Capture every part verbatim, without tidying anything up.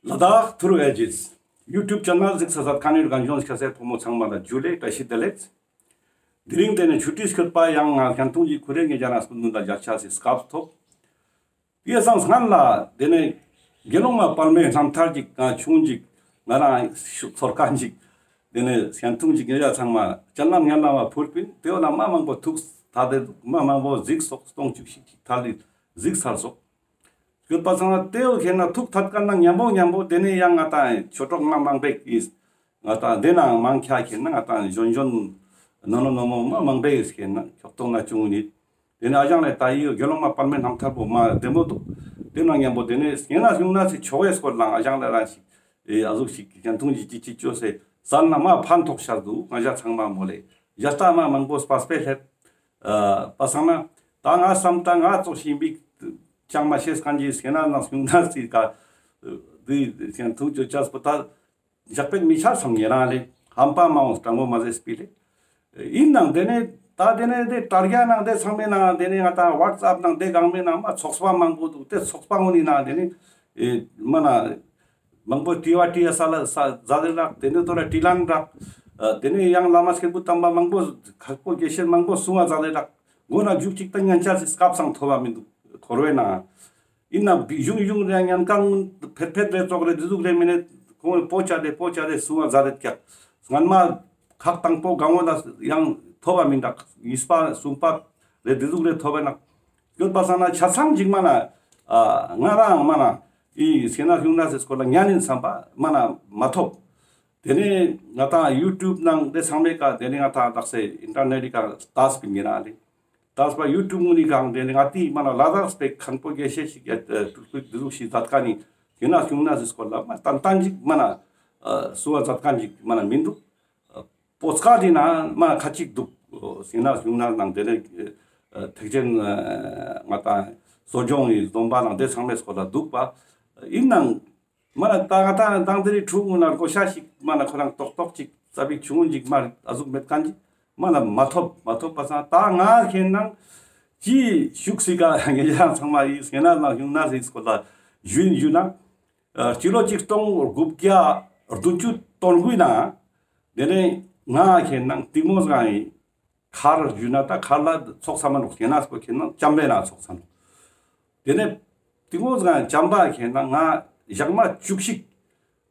ལ་དྭགས་ཐུར་ཨེ་ཇིས་ཡུ་ཊུབ་ཆེ་ནལ་གཟིགས་ས་མཛད་མཁན་ནི་རྒན་གཞོན་སྐྱ་སེར་ཕོ་མོ་ཚང་མ་ལ་ཇུ་ལེ་བཀྲ་ཤིས་བདེ་ལེགས། དེ་རིང་དེ་ནས་ཆུ་ཊི་སྐྱོད་པ་ཡང་ང་ཁྱེན་ཐུང་ཅིག་ཁོ་རེ་ངེ་རྒྱ་ནག་སྐུ་མདུན་དང་མཇལ་ཆ་སི་སྐབས་ཐོབ། དེ་སང་སྔན་ལ་དེ་ནས་དགེ་སློང་མ་དཔལ་མོའི་རྣམ་ཐར་ཅིག་ང་ཆུང་ཅིག་ང་རང་ཚོར་མཁན་ཅིག་དེ་ནས་ཁྱེན་ཐུང་ཅིག་ངེ་རྒྱ་ཚང་མ་སྤྱན་ལམ་སྙན་ལམ་མ་ཕུལ་པིན། དེ་བོ་ལ་མ་མང་པོ་ཐུགས་ཐད་དེ་མ་མང་པོ་གཟིགས་སོག་སྟོང་བཅུ་ཞིག་ཅིག་ཐད་དེ་གཟིགས་ཚར་སོག། སྐྱོད་པ་ཚང་མ་དེ་བོ་ཁྱེན་ན་ཐུགས་ཐད་མཁན་ན་མཉམ་པོ་མཉམ་པོ་དེ་ནས་ཡང་ང་ཏང་ཆོས་གྲོགས་མ་མང་པོ་ཡིས། ང་ཏང་དེ་ནང་མང་ཆེ་ཁྱེན་ན་ང་ཏང་གཞོན་གཞོན་ནོ་ནོ་ནོ་མོ་མ་མང་པོ་ཡིས་ཁྱེན་ན་ཁྱོག་ཐོང་ན་བྱུང་ནི། དེ་ནས་ཨ་ཞང་ལེ་ད་ཡི་དགེ་སློང་མ་དཔལ་མོའི་རྣམ་ཐར་པོ་མ་བདེ་མོ་འདུག། དེ་ནང་མཉམ་པོ་དེ་ནས་སྙན་ན་སྙུང་ན་སི་ཆོ་གའི་སྐོར་ལའང་ཨ་ཞང་ལེ་རང་ཞིག་ཨེ་ཨ་ཟུག་ཞིག་གི་ཁྱེན་ཐུང་ཅིག་ཅིག་ཅིག་ཅོ་སེ་ས་ན་མ་ཕན་ཐོགས་ཤ་འདུག། ང་ཞ་ཚང་མ་མོ་ལེ་ཡ་ལྟ་མ་མང་པོ་སྤ་སྤེ་ལེབ། ཨ་པ་སང་ན་ད་ང་བསམ་ད་ང་ཙོགས་ཤིག་མིག་ཅང་མ་ཤེས་མཁན་གྱི་སྙན་ན་སྙུང་ན་སི་ཀ་དེ་ཁྱེན་ཐུང་ཅོ་ཅས་པོ་ད་འཇག་པེད་མི་ཆ་སམ་ཉེ་རང་ལེ་ཧམ་པ་མ་འོང་སྤྲང་པོ་མ་ཟེར་སྤི་ལེ། ཡིན་ནང་དེ་ནས་ད་དེ་ནས་དེ་དྲ་རྒྱ་ནང་དེ་ཚང་མའི་ནང་དེ་ནས་ང་ཏང་ཝཊ་སེབ་ནང་དེ་གང་མའི་ནང་མ་ཚོགས་པ་མང་པོ་འདུག། དེ་ཚོགས་པ་ངོ་ནི་ནང་དེ་ནས་ཨེ་མ་ན་མང་པོ་ཏི་བ་ཏི་ཡ་ས་ལ་ས་ཛ་དེ་རག། དེ་ནས་དོ་ར་ཏི་ལན་རག། ཨ་དེ་ནས་ཡང་བླ་མ་སྐྱེས་བུ་དམ་པ་མང་པོ་ཁག་པོ་དགེ་བཤེས་མང་པོ་གསུང་བ་ཛ་དེ་རག། མགོ་ན་མཇུག་ཅིག་ད་ཉན་ཆ་སི་སྐབས་སང་ཐོབ་པ་མི་འདུག་ཐོར་བའི་ནང་། ཡིན་ན་བི་གཞུང་གཞུང་རེ་ཉན་གང་ཕེད་ཕེད་རེ་ཙོགས་རེ་དེ་ཟུག་རེ་མི་ནས་ཁོང་པོ་ཆ་དེ་པོ་ཆ་དེ་གསུང་བ་ཛ་དེ་ཀྱག། སྔན་མ་ཁག་དང་པོ་གང་བོ་ལ་ཡང་ཐོབ་པ་མི་འདུག། གཉིས་པ་གསུམ་པ་རེ་དེ་ཟུག་རེ་ཐོབ་པ་ན། སྐྱོད་པ་སང་ན་ཆ་ཚང་ཅིག་མ་ན་ཨ་ང་རང་མ་ན་ཨི་སྙན་ན་སྙུང་ན་སི་སྐོར་ལ་ཉན་ཡིན་བསམ་པ་མ་ན་མ་ཐོབ། དེ་ནས་ང་ཏང་ཡུ་ཊུབ་ནང་དེ་ཚང་མའི་ཀ་དེ་ནས་ང་ཏང་དག་ས་ཨིན་ཊར་ནེཊ་ཀ་ལྟས་པིན་ཡིན་ན་ལེ། ལྟས་པ་ཡུ་ཊུབ་ངུ་ནི་གང་དེ་ནས་ང་ཏི་མ་ན་ལ་དྭགས་པའི་མཁན་པོ་དགེ་བཤེས་ཤིག་ཡ་ཏུ་ཏུ་དེ་ཟུག་ཤིག་མཛད་མཁན་ནི་སྙན་ན་སྙུང་ན་སི་སྐོར་ལ་མ་ཏན་ཏན་ཅིག་མ་ན་གསུང་བ་མཛད་མཁན་ཅིག་མ་ན་མི་འདུག། པོ་ཙ་ཀ་དེ་ན་མ་ཁ་ཅིག་འདུག། སྙན་ན་སྙུང་ན་ནང་དེ་ནས་ཐེག་ཆེན་ང་ཏང་གསོ་སྦྱོང་ངི་སྡོམ་པ་ནང་དེ་ཚང་མའི་སྐོར་ལ་འདུག་པ། ཡིན་ནང་མ་ན་ད་ང་ཏང་དང་དེ་རིང་ཕྲུ་གུ་ན་གོ་ཤ་ཞིག་མ་ན་ཁོ་རང་ཏོག་ཏོག་ཅིག་ཙ་པིག་ཆུང་ངུན་ཅིག་མ་ཨ་ཟུག་མེད་མཁན་ཅིག་མ་ན་མ་ཐོབ་མ་ཐོབ་པ་སང་ད་ང་ཁྱེན་ནང་ཅི་ཤུགས་སི་ཀ་ངེ་ཅག་ཚང་མ་ཡི་སྙན་ན་སྙུང་ན་སི་སྐོར་ལ་ཞུ་ཡིན་ཞུ་ན། ཨ་སྤྱི་ལོ་ཆིག་སྟོང་དགུ་བརྒྱ་བདུན་ཅུ་དོན་དགུའི་ནང་དེ་ནས་ང་ཁྱེན་ནང་གཏིང་མོ་སྒང་ཡི་མཁར་ཞུ་ན་ད་མཁར་ལ་ཚོགས་ས་མ་ནོག། སྙན་ན་སྐོར་ཁྱེན་ནང་ལྕམ་པའི་ནང་ཚོགས་ས་ནོག། དེ་ནས་གཏིང་མོ་སྒང་ལྕམ་པ་ཁྱེན་ནང་ང་ཞག་མ་བཅུ་གཅིག་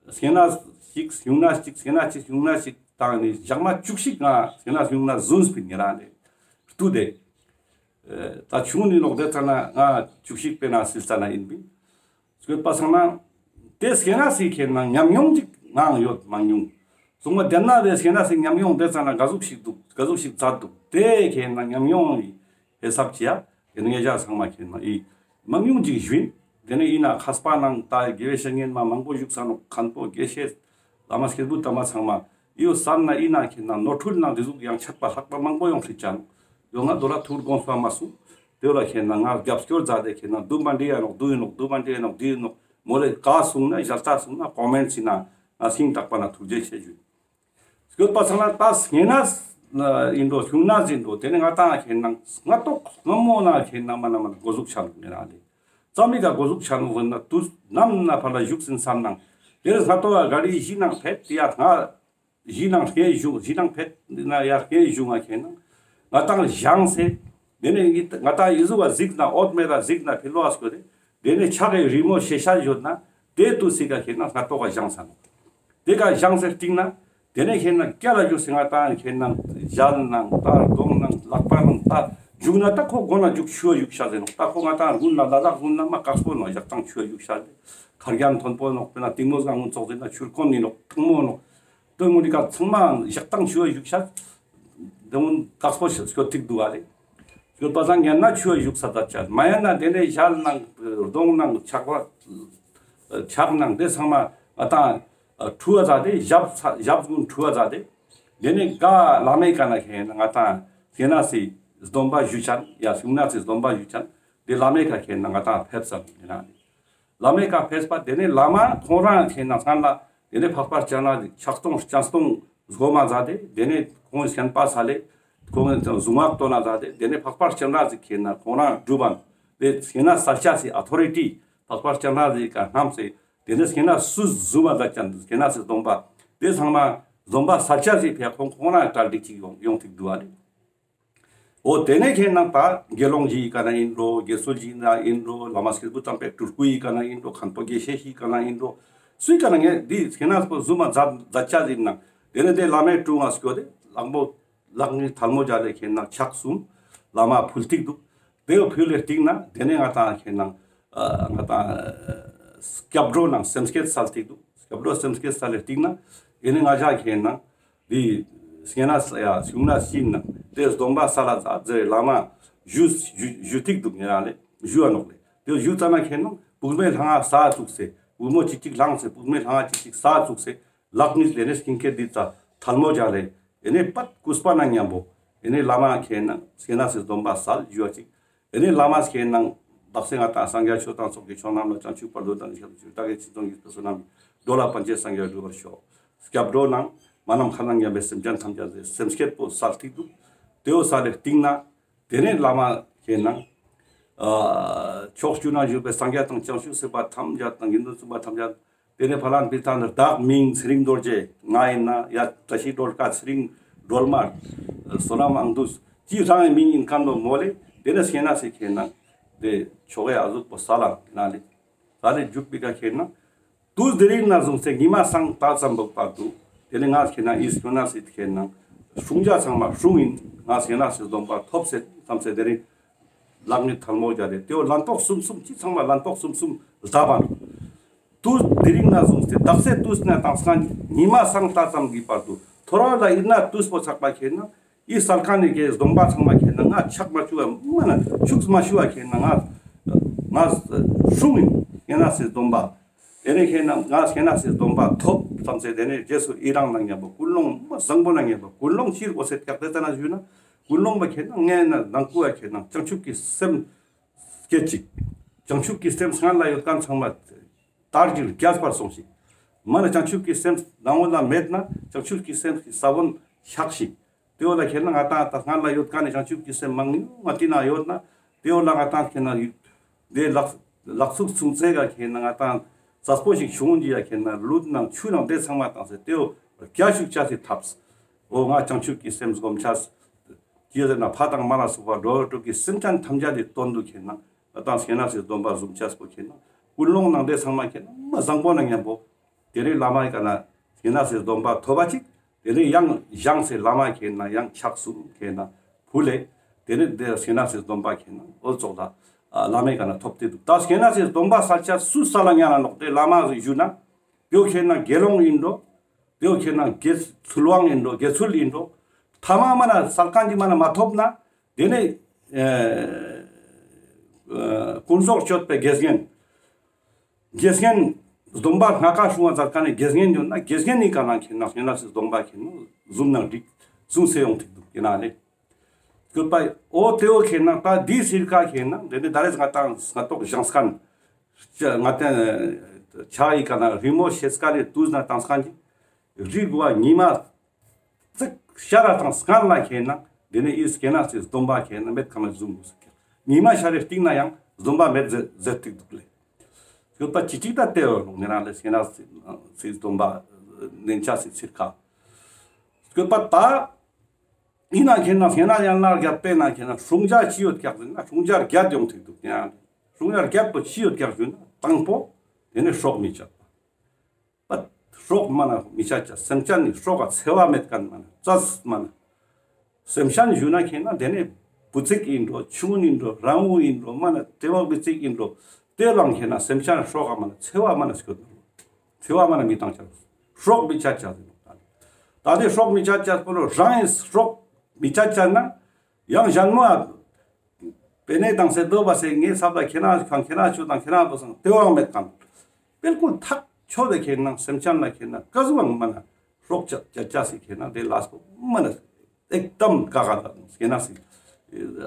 སྙན་ན་ཞིག་སྙུང་ན་ཞིག་སྙན་ན་ཞིག་སྙུང་ན་ཞིག་བཏང་ནས་ཞག་མ་བཅུ་གཅིག་ང་སྙན་ན་སྙུང་ན་ཟུན་སྤིན་ཉེ་རང་ལེ་ལྟུ་དེ། ཨེ་ད་ཆུང་ནི་ནོག་དེ་ཙ་ན་ང་བཅུ་གཅིག་པའི་ནང་སིལ་ཙ་ན་ཡིན་པིན། སྐྱོད་པ་སང་ན་དེ་སྙན་ན་སི་ཁྱེན་ནང་ཉམས་མྱོང་ཅིག་ངའང་ཡོད་མང་ཉུང་། གསུངས་པ་དེ་ན་དེ་སྙན་ན་སི་ཉམས་མྱོང་དེ་ཙ་ན་ག་ཟུག་ཞིག་འདུག་ག་ཟུག་ཞིག་མཛད་འདུག་དེ་ཁྱེན་ནང་ཉམས་མྱོང་ཡི་ཧེ་སབ་ཅི་ཡ་དེ་ནས་ངེ་ཅག་ཚང་མ་ཁྱེན་ནང་ཡི་མང་ཉུང་ཅིག་ཞུ་ཡིན། དེ་ནས་ཡིན་ན་མཁས་པ་ནང་ད་དགེ་བའི་བཤེས་གཉེན་མ་མང་པོ་བཞུགས་ས་ནོག། མཁན་པོ་དགེ་བཤེས་བླ་མ་སྐྱེས་བུ་དམ་པ་ཚང་མ་ཡོད་ས་ན་ཡིན་ན་ཁྱེན་ནང་ནོར་འཁྲུལ་ནང་དེ་ཟུག་ཡང་ཆད་པ་ལྷག་པ་མང་པོ་ཡོང་སྲིད་ཅང་ཡོད། ང་དོ་ལ་ཐུར་དགོངས་པ་མ་གསུངས། དེ་ལ་ཁྱེན་ནང་ང་རྒྱབ་སྐྱོར་མཛད་དེ་ཁྱེན་ནང་འདུག་མ་འདི་ཡ་ནོག་འདུག་ཡིན་ནོག་འདུག་མ་འདི་ཡ་ནོག་འདི་ཡིན་ནོག་མོ་ལེ་ཀ་གསུངས་ན་ཞལ་ལྟ་གསུངས་ན་ཀོ་མེན་ཊ་སི་ན་ང་སྙིང་ཐག་པ་ན་ཐུགས་རྗེ་ཆེ་ཞུ། སྐྱོད་པ་སང་ན་ད་སྙན་ན་ཡིན་འགྲོ་སྙུང་ན་ཡིན་འགྲོ་དེ་ནས་ང་ཏང་ཁྱེན་ནང་སྔ་ཏོག་སྔ་མོ་ན་ཁྱེན་ནང་མ་ན་མ་ན་གོ་ཟུག་ཆ་ནོག་ངེ་རང་ལེ། ཙམ་མི་ཀ་གོ་ཟུག་ཆ་ནོག་བོ་ན་དུས་ནམ་ན་ཕར་ལ་བཞུགས་ཟིན་བསམ་ནང་དེ་ནས་སྔ་ཏོག་ག་ག་རི་བཞི་ནང་ཕེད་དེ་ཡ་ང་བཞི་ནང་ཁེ་བཞུགས་བཞི་ནང་ཕེད་ན་ཡ་ཁེ་བཞུགས་ང་ཁྱེན་ནང་ང་ཏང་བཞེངས་སེ། དེ་ནས་ང་ཏང་ཡི་ཟུག་བ་གཟིགས་ན་འོད་མེད་ལ་གཟིགས་ན་ཕི་ལོ་ཨ་སྐོ་རེ། དེ་ནས་ཕྱག་གི་རི་མོ་ཤེས་ཤ་ཡོད་ན་དེ་དུས་སི་ཀ་ཁྱེན་ནང་སྔ་ཏོག་ག་བཞེངས་ས་ནོག། དེ་ཀ་བཞེངས་སེ་སྟིང་ན་དེ་ནས་ཁྱེན་ནང་སྐྱ་ལ་བཞུགས་སེ་ང་ཏང་ཁྱེན་ནང་ཞལ་ནང་ད་གདོང་ནང་ལག་པ་ནང་ད་བཞུགས་ན་ད་ཁོ་མགོ་ན་བཞུགས་ཆུ་བ་བཞུགས་ཤ་ཟེར་ནོག། ད་ཁོ་ང་ཏང་དགུན་ལ་ལ་དྭགས་དགུན་ལ་མ་དཀགས་པོ་ནོག། ཞག་དང་ཆུ་བ་བཞུགས་ཤ་ཟེར་ཁར་རྒྱན་མཐོན་པོ་ནོག། དཔེར་ན་གཏིང་མོ་སྒང་ངུན་ཙོགས་ཟེར་ན་ཆུར་ཁོན་ནི་ནོག་ཐང་མོ་ནོག། དོན་དངོས་ནི་ཀ་ཚང་མ་ཞག་དང་ཆུ་བ་བཞུགས་ཤ། དེ་མོ་དཀགས་པོ་སྐྱོད་ཐིག་འདུག་ག་ལེ། སྐྱོད་པ་སང་ཉན་ན་ཆུ་བ་བཞུགས་ས་ད་ཆ་མ་ཡན་ན་དེ་ནས་ཞལ་ནང་གདོང་ནང་ཕྱག་པ་ཕྱག་ནང་དེ་ཚང་མ་ང་ཏང་ཁྲུ་བ་ཟ་དེ་ཞབས་ས་ཞབས་གུན་ཁྲུ་བ་ཟ་དེ། དེ་ནས་ག་བླ་མའི་ཀ་ན་ཁྱེན་ནང་ང་ཏང་སྙན་ན་སི་སྡོམ་པ་ཞུ་ཆན་ཡ་སྙུང་ན་སི་སྡོམ་པ་ཞུ་ཆན་དེ་བླ་མའི་ཀ་ཁྱེན་ནང་ང་ཏང་ཕེབས་ས་ཡིན་ན་ལེ། བླ་མའི་ཀ་ཕེབས་པ་དེ་ནས་བླ་མ་ཁོང་རང་ཁྱེན་ནང་སྔན་ལ་དེ་ནས་འཕགས་པ་སྤྱན་རས་གཟིགས་ཕྱག་སྟོང་སྤྱན་སྟོང་སྒོམ་མ་མཛད་དེ་དེ་ནས་ཁོང་ཞེན་པ་ས་ལེ་ཁོང་གཟུངས་སྔགས་བཏོན་ན་མཛད་དེ་དེ་ནས་འཕགས་པ་སྤྱན་རས་གཟིགས་ཁྱེན་ནང་ཁོང་རང་སྒྲུབ་པ་དེ་སྙན་ན་ས་ཆ་སི་ཨོ་ཐོ་རི་ཊི་འཕགས་པ་སྤྱན་རས་གཟིགས་ཀ་རྣམས་སི་ དེ་ནས་ཁེ་ན་སུ་ཟུམ་མ་ཛད་ཅན་ཁེ་ན་སི་སྡོམ་པ་དེ་ཚང་མ་སྡོམ་པ་སལ་ཅེས་སི་ཕིའ་ཁོང་ཁོང་རང་གྲ་སྒྲིག་ཅིག་ཡོང་ཡོང་ཐིག་དུག་ཨ་ལེ། འོ་དེ་ནས་ཁེ་ན་ད་དགེ་སློང་ཞིག་གི་ཀ་ནེ་ཨིན་འགྲོ། དགེ་ཚུལ་ཞིག་གི་ཀ་ནེ་ཨིན་འགྲོ། བླ་མ་སྐྱེས་བུ་དམ་པའི་སྤྲུལ་སྐུ་ཞིག་གི་ཀ་ནེ་ཨིན་འགྲོ། མཁན་པོ་དགེ་བཤེས་ཞིག་གི་ཀ་ནེ་ཨིན་འགྲོ། སུའི་ཀ་ནེ་ངས་འདི་ཁེ་ན་སི་ཟུམ་མ་ཛད་ཛད་ཅེས་ཨིན་ན། དེ་ནས་དེ་བླ་མའི་དྲུང་ང་སྐྱོད་དེ་ལག་མོ་ལག་གཉིས་ཐལ་མོ་སྦྱར་ཏེ་ཁེ་ན་ཕྱག་གསུམ་བླ་མ་ཕུལ་ཐིག་དུག། དེ་བོ་ཕུལ་ལེ་སྟིང་ནེ་དེ་ནས་ང་ཏང་ཁེ་ན་ཨ་ང་ཏང་སྐྱབས་འགྲོ་ནང་སེམས་བསྐྱེད་སལ་ཐིག་དུག། སྐྱབས་འགྲོ་སེམས་བསྐྱེད་སལ་ལེ་སྟིང་ནེ་དེ་ནས་ང་ཞ་ཁེ་ན་འདི་སྙེན་གནས་ཡ་བྱུང་ན་ཤིན་ན་དེ་སྡོམ་པ་སལ་ལ་ཛད་ཟེར་བླ་མ་ཞུ་ཞུ་ཞུ་ཐིག་དུག། ཉེ་རང་ལེ་ཞུ་འ་ནོག་ལེ། དེ་ཞུ་ཙ་ན་ཁེ་ན་བུག་མེ་ལྷང་ང་ས་ཙུགས་སེ་བུ་མོ་ཅིག་ཅིག་ལྷང་སེ་བུག་མེ་ལྷང་ང་ཅིག་ཅིག་ས་ཙུགས་སེ་ལག་གཉིས་དེ་ནས་སྐྱིན་ཁེ་འདི་ཙ་ཐལ་མོ་སྦྱར་ལེ་དེ་ནས་པད་ཀུས་པ་ནང་ཉམ་པོ་དེ་ནས་བླ་མ་ཁེ་ན་སྙེན་གནས་སི་སྡོམ་པ་སལ་ཞུ་བ་ཅིག། དེ་ནས་བླ་མ་ཁེ་ན་བདག་སེ་ང་ཏང་སངས་རྒྱས་ཆོས་དང་ཚོགས་ཀྱི་མཆོག་རྣམས་ལ། བྱང་ཆུབ་བར་དུ་བདག་ནི་ཞབས་ཏུ་བསྐྱོད། བདག་གིས་སྲིད་དང་སྒྱུ་འཕྲུལ་བསོད་ནམས་ཀྱིས། འགྲོ་ལ་ཕན་ཕྱིར་སངས་རྒྱས་འགྲུབ་པར་ཤོག། སྐྱབས་འགྲོ་ནང་མ་ནམ་མཁའ་ལ་མཉམ་པའི་སེམས་ཅན་ཐམས་ཅད་ཟེར་སེམས་བསྐྱེད་པོ་སལ་ཐིག་དུག། དེ་བོ་སལ་ལེ་སྟིང་ནེ་དེ་ནས་བླ་མ་ཁེ་ན་ཨ་ཕྱོགས་བཅུ་ན་བཞུགས་པའི་སངས་རྒྱས་དང་བྱང་ཆུབ་སེམས་དཔའ་ཐམས་ཅད་དང་དགེ་འདུན་བཙུན་པ་ཐམས་ཅད། དེ་ནས་ཕ་ལན་པི་ཐ་ན་བདག་མིང་ཚེ་རིང་རྡོ་རྗེ། ང་ཨིན་ན་ཡ་བཀྲ་ཤིས་སྒྲོལ་དཀར། ཚེ་རིང་སྒྲོལ་མ། བསོད་ནམས་དབང་འདུས། ཅི་རང་ངི་མིང་ཨིན་ཁན་བོ་མོལ་ལེ་དེ་ནས་སྙེན་གནས་སི་ཁེ་ན་དེ་ཆོ་གའི་ཨ་ཟུག་པོ་སལ་ལ་ན་ལེ། ད་ལེ་མཇུག་པའི་ཀ་ཁེ་ན་དུས་དེ་རིང་ནས་བཟུང་སྟེ་ཉི་མ་སང་ད་ཙམ་པ་བར་དུ་དེ་ནས་ང་ཁེ་ན་འི་སྙེན་གནས་སི་ཁེ་ན་སྲུང་བྱ་ཚང་མ་སྲུང་ཨིན། ང་སྙེན་གནས་སི་སྡོམ་པ་ཐོབ་སེ་ཙམ་སེ་དེ་རིང་ལག་གཉིས་ཐལ་མོ་སྦྱར་ཏེ་དེ་བོ་ལན་ཕོག་གསུམ་གསུམ་ཅིག་ཚང་མ་ལན་ཕོག་གསུམ་གསུམ་ལྡབ་པ། དུས་དེ་རིང་ནས་བཟུང་སྟེ་བདག་སེ་དུས་ནས་དང་སང་ཉི་མ་སང་ད་ཙམ་གྱི་བར་དུ་ཐོ་རེ་ལ་ཨིན་ན་དུས་པོ་ཚག་པ་ཁེ་ན་འི་སལ་ཁན་ནི་གི་སྡོམ་པ་ཚང་མ་ཁེ་ན་ང་ཆག་མ་ཆུག་པ་མ་ན་ཆུག་མ་ཆུག་པ་ཁེ་ན་ང་ང་སྲུང་ཨིན། སྙེན་གནས་སི་སྡོམ་པ། དེ་ནས་ཁེ་ན་ང་སྙེན་གནས་སི་སྡོམ་པ་ཐོབ་ཙམ་སེ་དེ་ནས་རྗེས་སུ་ཡི་རང་ནང་ཉམ་པོ་ཀུན་སློང་མ་བཟང་པོ་ནང་ཉམ་པོ་ཀུན་སློང་ཕྱིར་འོ་སེ་ཀྱག་དེ་ཙ་ན་ཞུས་ན་ཀུན་སློང་པ་ཁེ་ན་ངས་ན་ནང་ཀུ་ཡ་ཁེ་ན་བྱང་ཆུབ་ཀྱི་སེམས་སྐྱེད་ཅིག། བྱང་ཆུབ་ཀྱི་སེམས་སྔར་ལ་ཡོད་ཁན་ཚང་མ་དར་ཅིག་རྒྱས་པར་སོང་ཞིག། མ་ན་བྱང་ཆུབ་ཀྱི་སེམས་ནང་ལ་མེད་ན་བྱང་ཆུབ་ཀྱི་སེམས་ཀྱི་ས་བོན་ཆག་ཞིག། དེ་བོ་ལ་ཁེ་ན་ང་ཏང་ད་སྔར་ལ་ཡོད་ཁན་ནི་བྱང་ཆུབ་ཀྱི་སེམས་མང་ཉུང་ང་དེ་ན་ཡོད་ན་དེ་བོ་ལ་ང་ཏང་ཁེ་ན་ཡུ་དེ་ལག་ལག་ཚུགས་ཚུགས་ཚེ་ག་ཁེ་ན་ང་ཏང་ཙག་པོ་ཞིག་བྱུང་ཡིན་ཡ་ཁེ་ན་ལུད་ནང་ཆུ་ནང་དེ་ཚང་མ་བཏང་སེ་དེ་བོ་རྒྱ་ཞུགས་ཆ་སེ་ཐབས། འོ་ང་བྱང་ཆུབ་ཀྱི་སེམས་སྒོམ་ཆ་ཅི་ཟེར་ན་ཕ་དང་མ་ལ་སོགས་པ་འགྲོ་བ་དྲུག་གི་སེམས་ཅན་ཐམས་ཅད་དེ་དོན་དུ་ཁེ་ན་ང་ཏང་སྙེན་གནས་སི་སྡོམ་པ་བཟུང་ཆ་སོ་ཁེ་ན་ཀུན་སློང་ནང་དེ་ཚང་མ་ཁེ་ན་མ་བཟང་པོ་ནང་ཉམ་པོ། དེ་རིང་བླ་མའི་ཀ་ན་སྙེན་གནས་སི་སྡོམ་པ་ཐོབ་པ་ཅིག། དེ་ནས་ཡང་བཞེངས་སེ་བླ་མ་ཁེ་ན་ཡང་ཕྱག་གསུམ་ཁེ་ན་ཕུལ་ལེ། དེ་ནས་དེ་སྙེན་གནས་སི་སྡོམ་པ་ཁེ་ན་འོ་ཙོགས་ལ་ཨ་བླ་མའི་ཀ་ན་ཐོབ་སྟེ་དུག། ད་སྙེན་གནས་སི་སྡོམ་པ་སལ་ཆ་སུ་སལ་ལ་ཉན་ན་ནོག་དེ་བླ་མ་ཞུ་ན་དེ་བོ་ཁེ་ན་དགེ་སློང་ཨིན་འགྲོ། དེ་བོ་ཁེ་ན་དགེ་ཚུལ་དབང་ཨིན་འགྲོ། དགེ་ཚུལ་ཨིན་འགྲོ། ཐ་མ་མ་ན་སལ་ཁན་གྱི་མ་ན་མ་ཐོབ་ན་དེ་ནས་ཨ་ཨ་ཀུན་རྫོབ་སྤྱོད་པའི་དགེ་བསྙེན། དགེ་བསྙེན་སྡོམ་པ་སྔ་ཀ་སྲུང་བ་མཛད་ཁན་ནི་དགེ་བསྙེན་ཡོད་ན་དགེ་བསྙེན་ནི་ཀ་ན་ཁེ་ན་སྙེན་གནས་སི་སྡོམ་པ་ཁེ་ན་བཟུང་ན་འགྲིག། བཟུང་སེ་ཡོང་ཐིག་དུག་ཡིན་ན་ལེ། སྐྱོད་པ་འོ་དེ་བོ་ཁེ་ན་ད་འདི་སིལ་ཀ་ཁེ་ན་དེ་ནས་ད་རེས་ང་ཏང་སྔ་ཏོག་བཞེངས་ཁན་ང་ཏང་ཆ་ཡི་ཀ་ན་རི་མོ་ཤེས་ཀ་ལེ་དུས་ན་བཏང་ཁན་གྱི་རི་གུ་བ་ཉི་མ་ཙིག་ཤར་ར་དང་སྔར་ལ་ཁེ་ན་དེ་ནས་འི་སྙེན་གནས་སི་སྡོམ་པ་ཁེ་ན་མེད་ཁ་མ་བཟུང་དགོས་ཟེར་ཀྱག། ཉི་མ་ཤར་རེ་སྟིང་ན་ཡང་སྡོམ་པ་མེད་ཟེར་ཟེར་ཐིག་དུག་ལེ། སྐྱོད་པ་ཅི་ཅིག་ད་དེ་བོ་ལུང་ནེ་རང་ལེ་སྙེན་གནས་སི་སྡོམ་པ་ནན་ཆ་སི་ཚིར་ཁ། སྐྱོད་པ་ད་ཡིན་ན་ཁེ་ན་སྙེན་གནས་ཡན་ལག་བརྒྱད་པའི་ནང་ཁེ་ན་སྲུང་བྱ་ཅི་ཡོད་ཀྱག་ཟེར་ན་སྲུང་བྱ་བརྒྱད་ཡོང་ཐིག་དུག་ཡང་། སྲུང་བྱ་བརྒྱད་པོ་ཅི་ཡོད་ཀྱག་ཟེར་ན་དང་པོ་དེ་ནས་སྲོག་མི་གཅོད་པ། པ་སྲོག་མ་ན་མི་གཅད་ཅེས། སེམས་ཅན་ནི་སྲོག་ག་འཚེ་བ་མེད་ཁན་མ་ན་རྩ་མ་ན། སེམས་ཅན་ཞུ་ན་ཁེ་ན་དེ་ནས་བུ་ཚིག་ཨིན་འགྲོ། ཆུང་ཨིན་འགྲོ། རང་བུ་ཨིན་འགྲོ། མ་ན་དེ་བ་བུ་ཚིག་ཨིན་འགྲོ། དེ་ལའང་ཁེ་ན་སེམས་ཅན་སྲོག་ག་མ་ན་འཚེ་བ་མ་ན་སྐྱོད་འགྲོ། འཚེ་བ་མ་ན་མི་བཏང་ཅེས། སྲོག་མི་གཅད་ཅེས་ཟེར་ནོག། ད་དེ་སྲོག་མི་གཅད་ཅེས་པོ་ལོ་རང་ངི་སྲོག་མི་གཅད་ཅེས་ན་ཡང་གཞན་མ་པེ་ནེ་དང་སེ་དོ་བ་སེ་ངའི་ས་བ་ཁེ་ན་ཁང་ཁེ་ན་ཆུ་དང་ཁེ་ན་བུ་སང་དེ་བའང་མེད་ཁན། པེལ་ཀུལ་ཐག་ཆོད་དེ་ཁེ་ན་སེམས་ཅན་ལ་ཁེ་ན་ཀ་ཟུག་བའང་མ་ན་སྲོག་གཅད་གཅད་ཅེས་སི་ཁེ་ན་དེ་ལས་པོ་མ་ན་ཨེག་དམ་ཀ་ག་ད་ཁེ་ན་སི་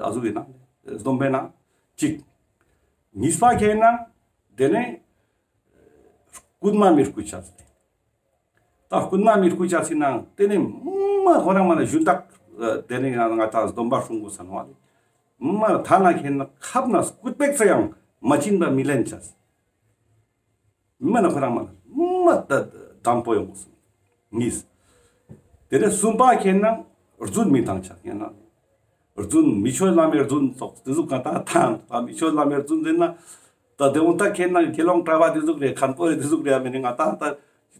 ཨ་ཟུག་ཡིན་ན་སྡོམ་པའི་ནང་གཅིག། གཉིས་པ་ཁེ་ན་དེ་ནས་རྐུན་མ་མི་རྐུ་ཅེས། ད་རྐུན་མ་མི་རྐུ་ཅེས་ཟེར་ན་དེ་ནི་མ་ཁོ་རང་མ་ན་ཞུན་དག་དེ་ནི་ང་ང་ད་སྡོམ་པ་སྲུང་དགོས་ས་ནོག་ཨ་ལེ། མ་ཐ་ན་ཁེ་ན་ཁབ་ན་སྐུད་པེག་ཙ་ཡང་མ་བྱིན་པ་མི་ལེན་ཅེས། མི་ན་ཁོ་རང་མ་ན་མ་ད་དམ་པོ་ཡོང་གོས་སོང་། གཉིས། དེ་ནས་གསུམ་པ་ཁེ་ན་རྫུན་མི་ཐང་ཆ་ཁེ་ན། རྫུན་མི་ཆོས་བླ་མའི་རྫུན་ཙོགས་དེ་ཟུག་ག་ད་ཐང་ད་མི་ཆོས་བླ་མའི་རྫུན་ཟེར་ན། ད་དེ་འོ་ད་ཁེ་ན་དགེ་སློང་གྲྭ་པ་དེ་ཟུག་རེད། མཁན་པོ་རེད། དེ་ཟུག་རེད། ཨ་མི་ནི་ང་ད་ད་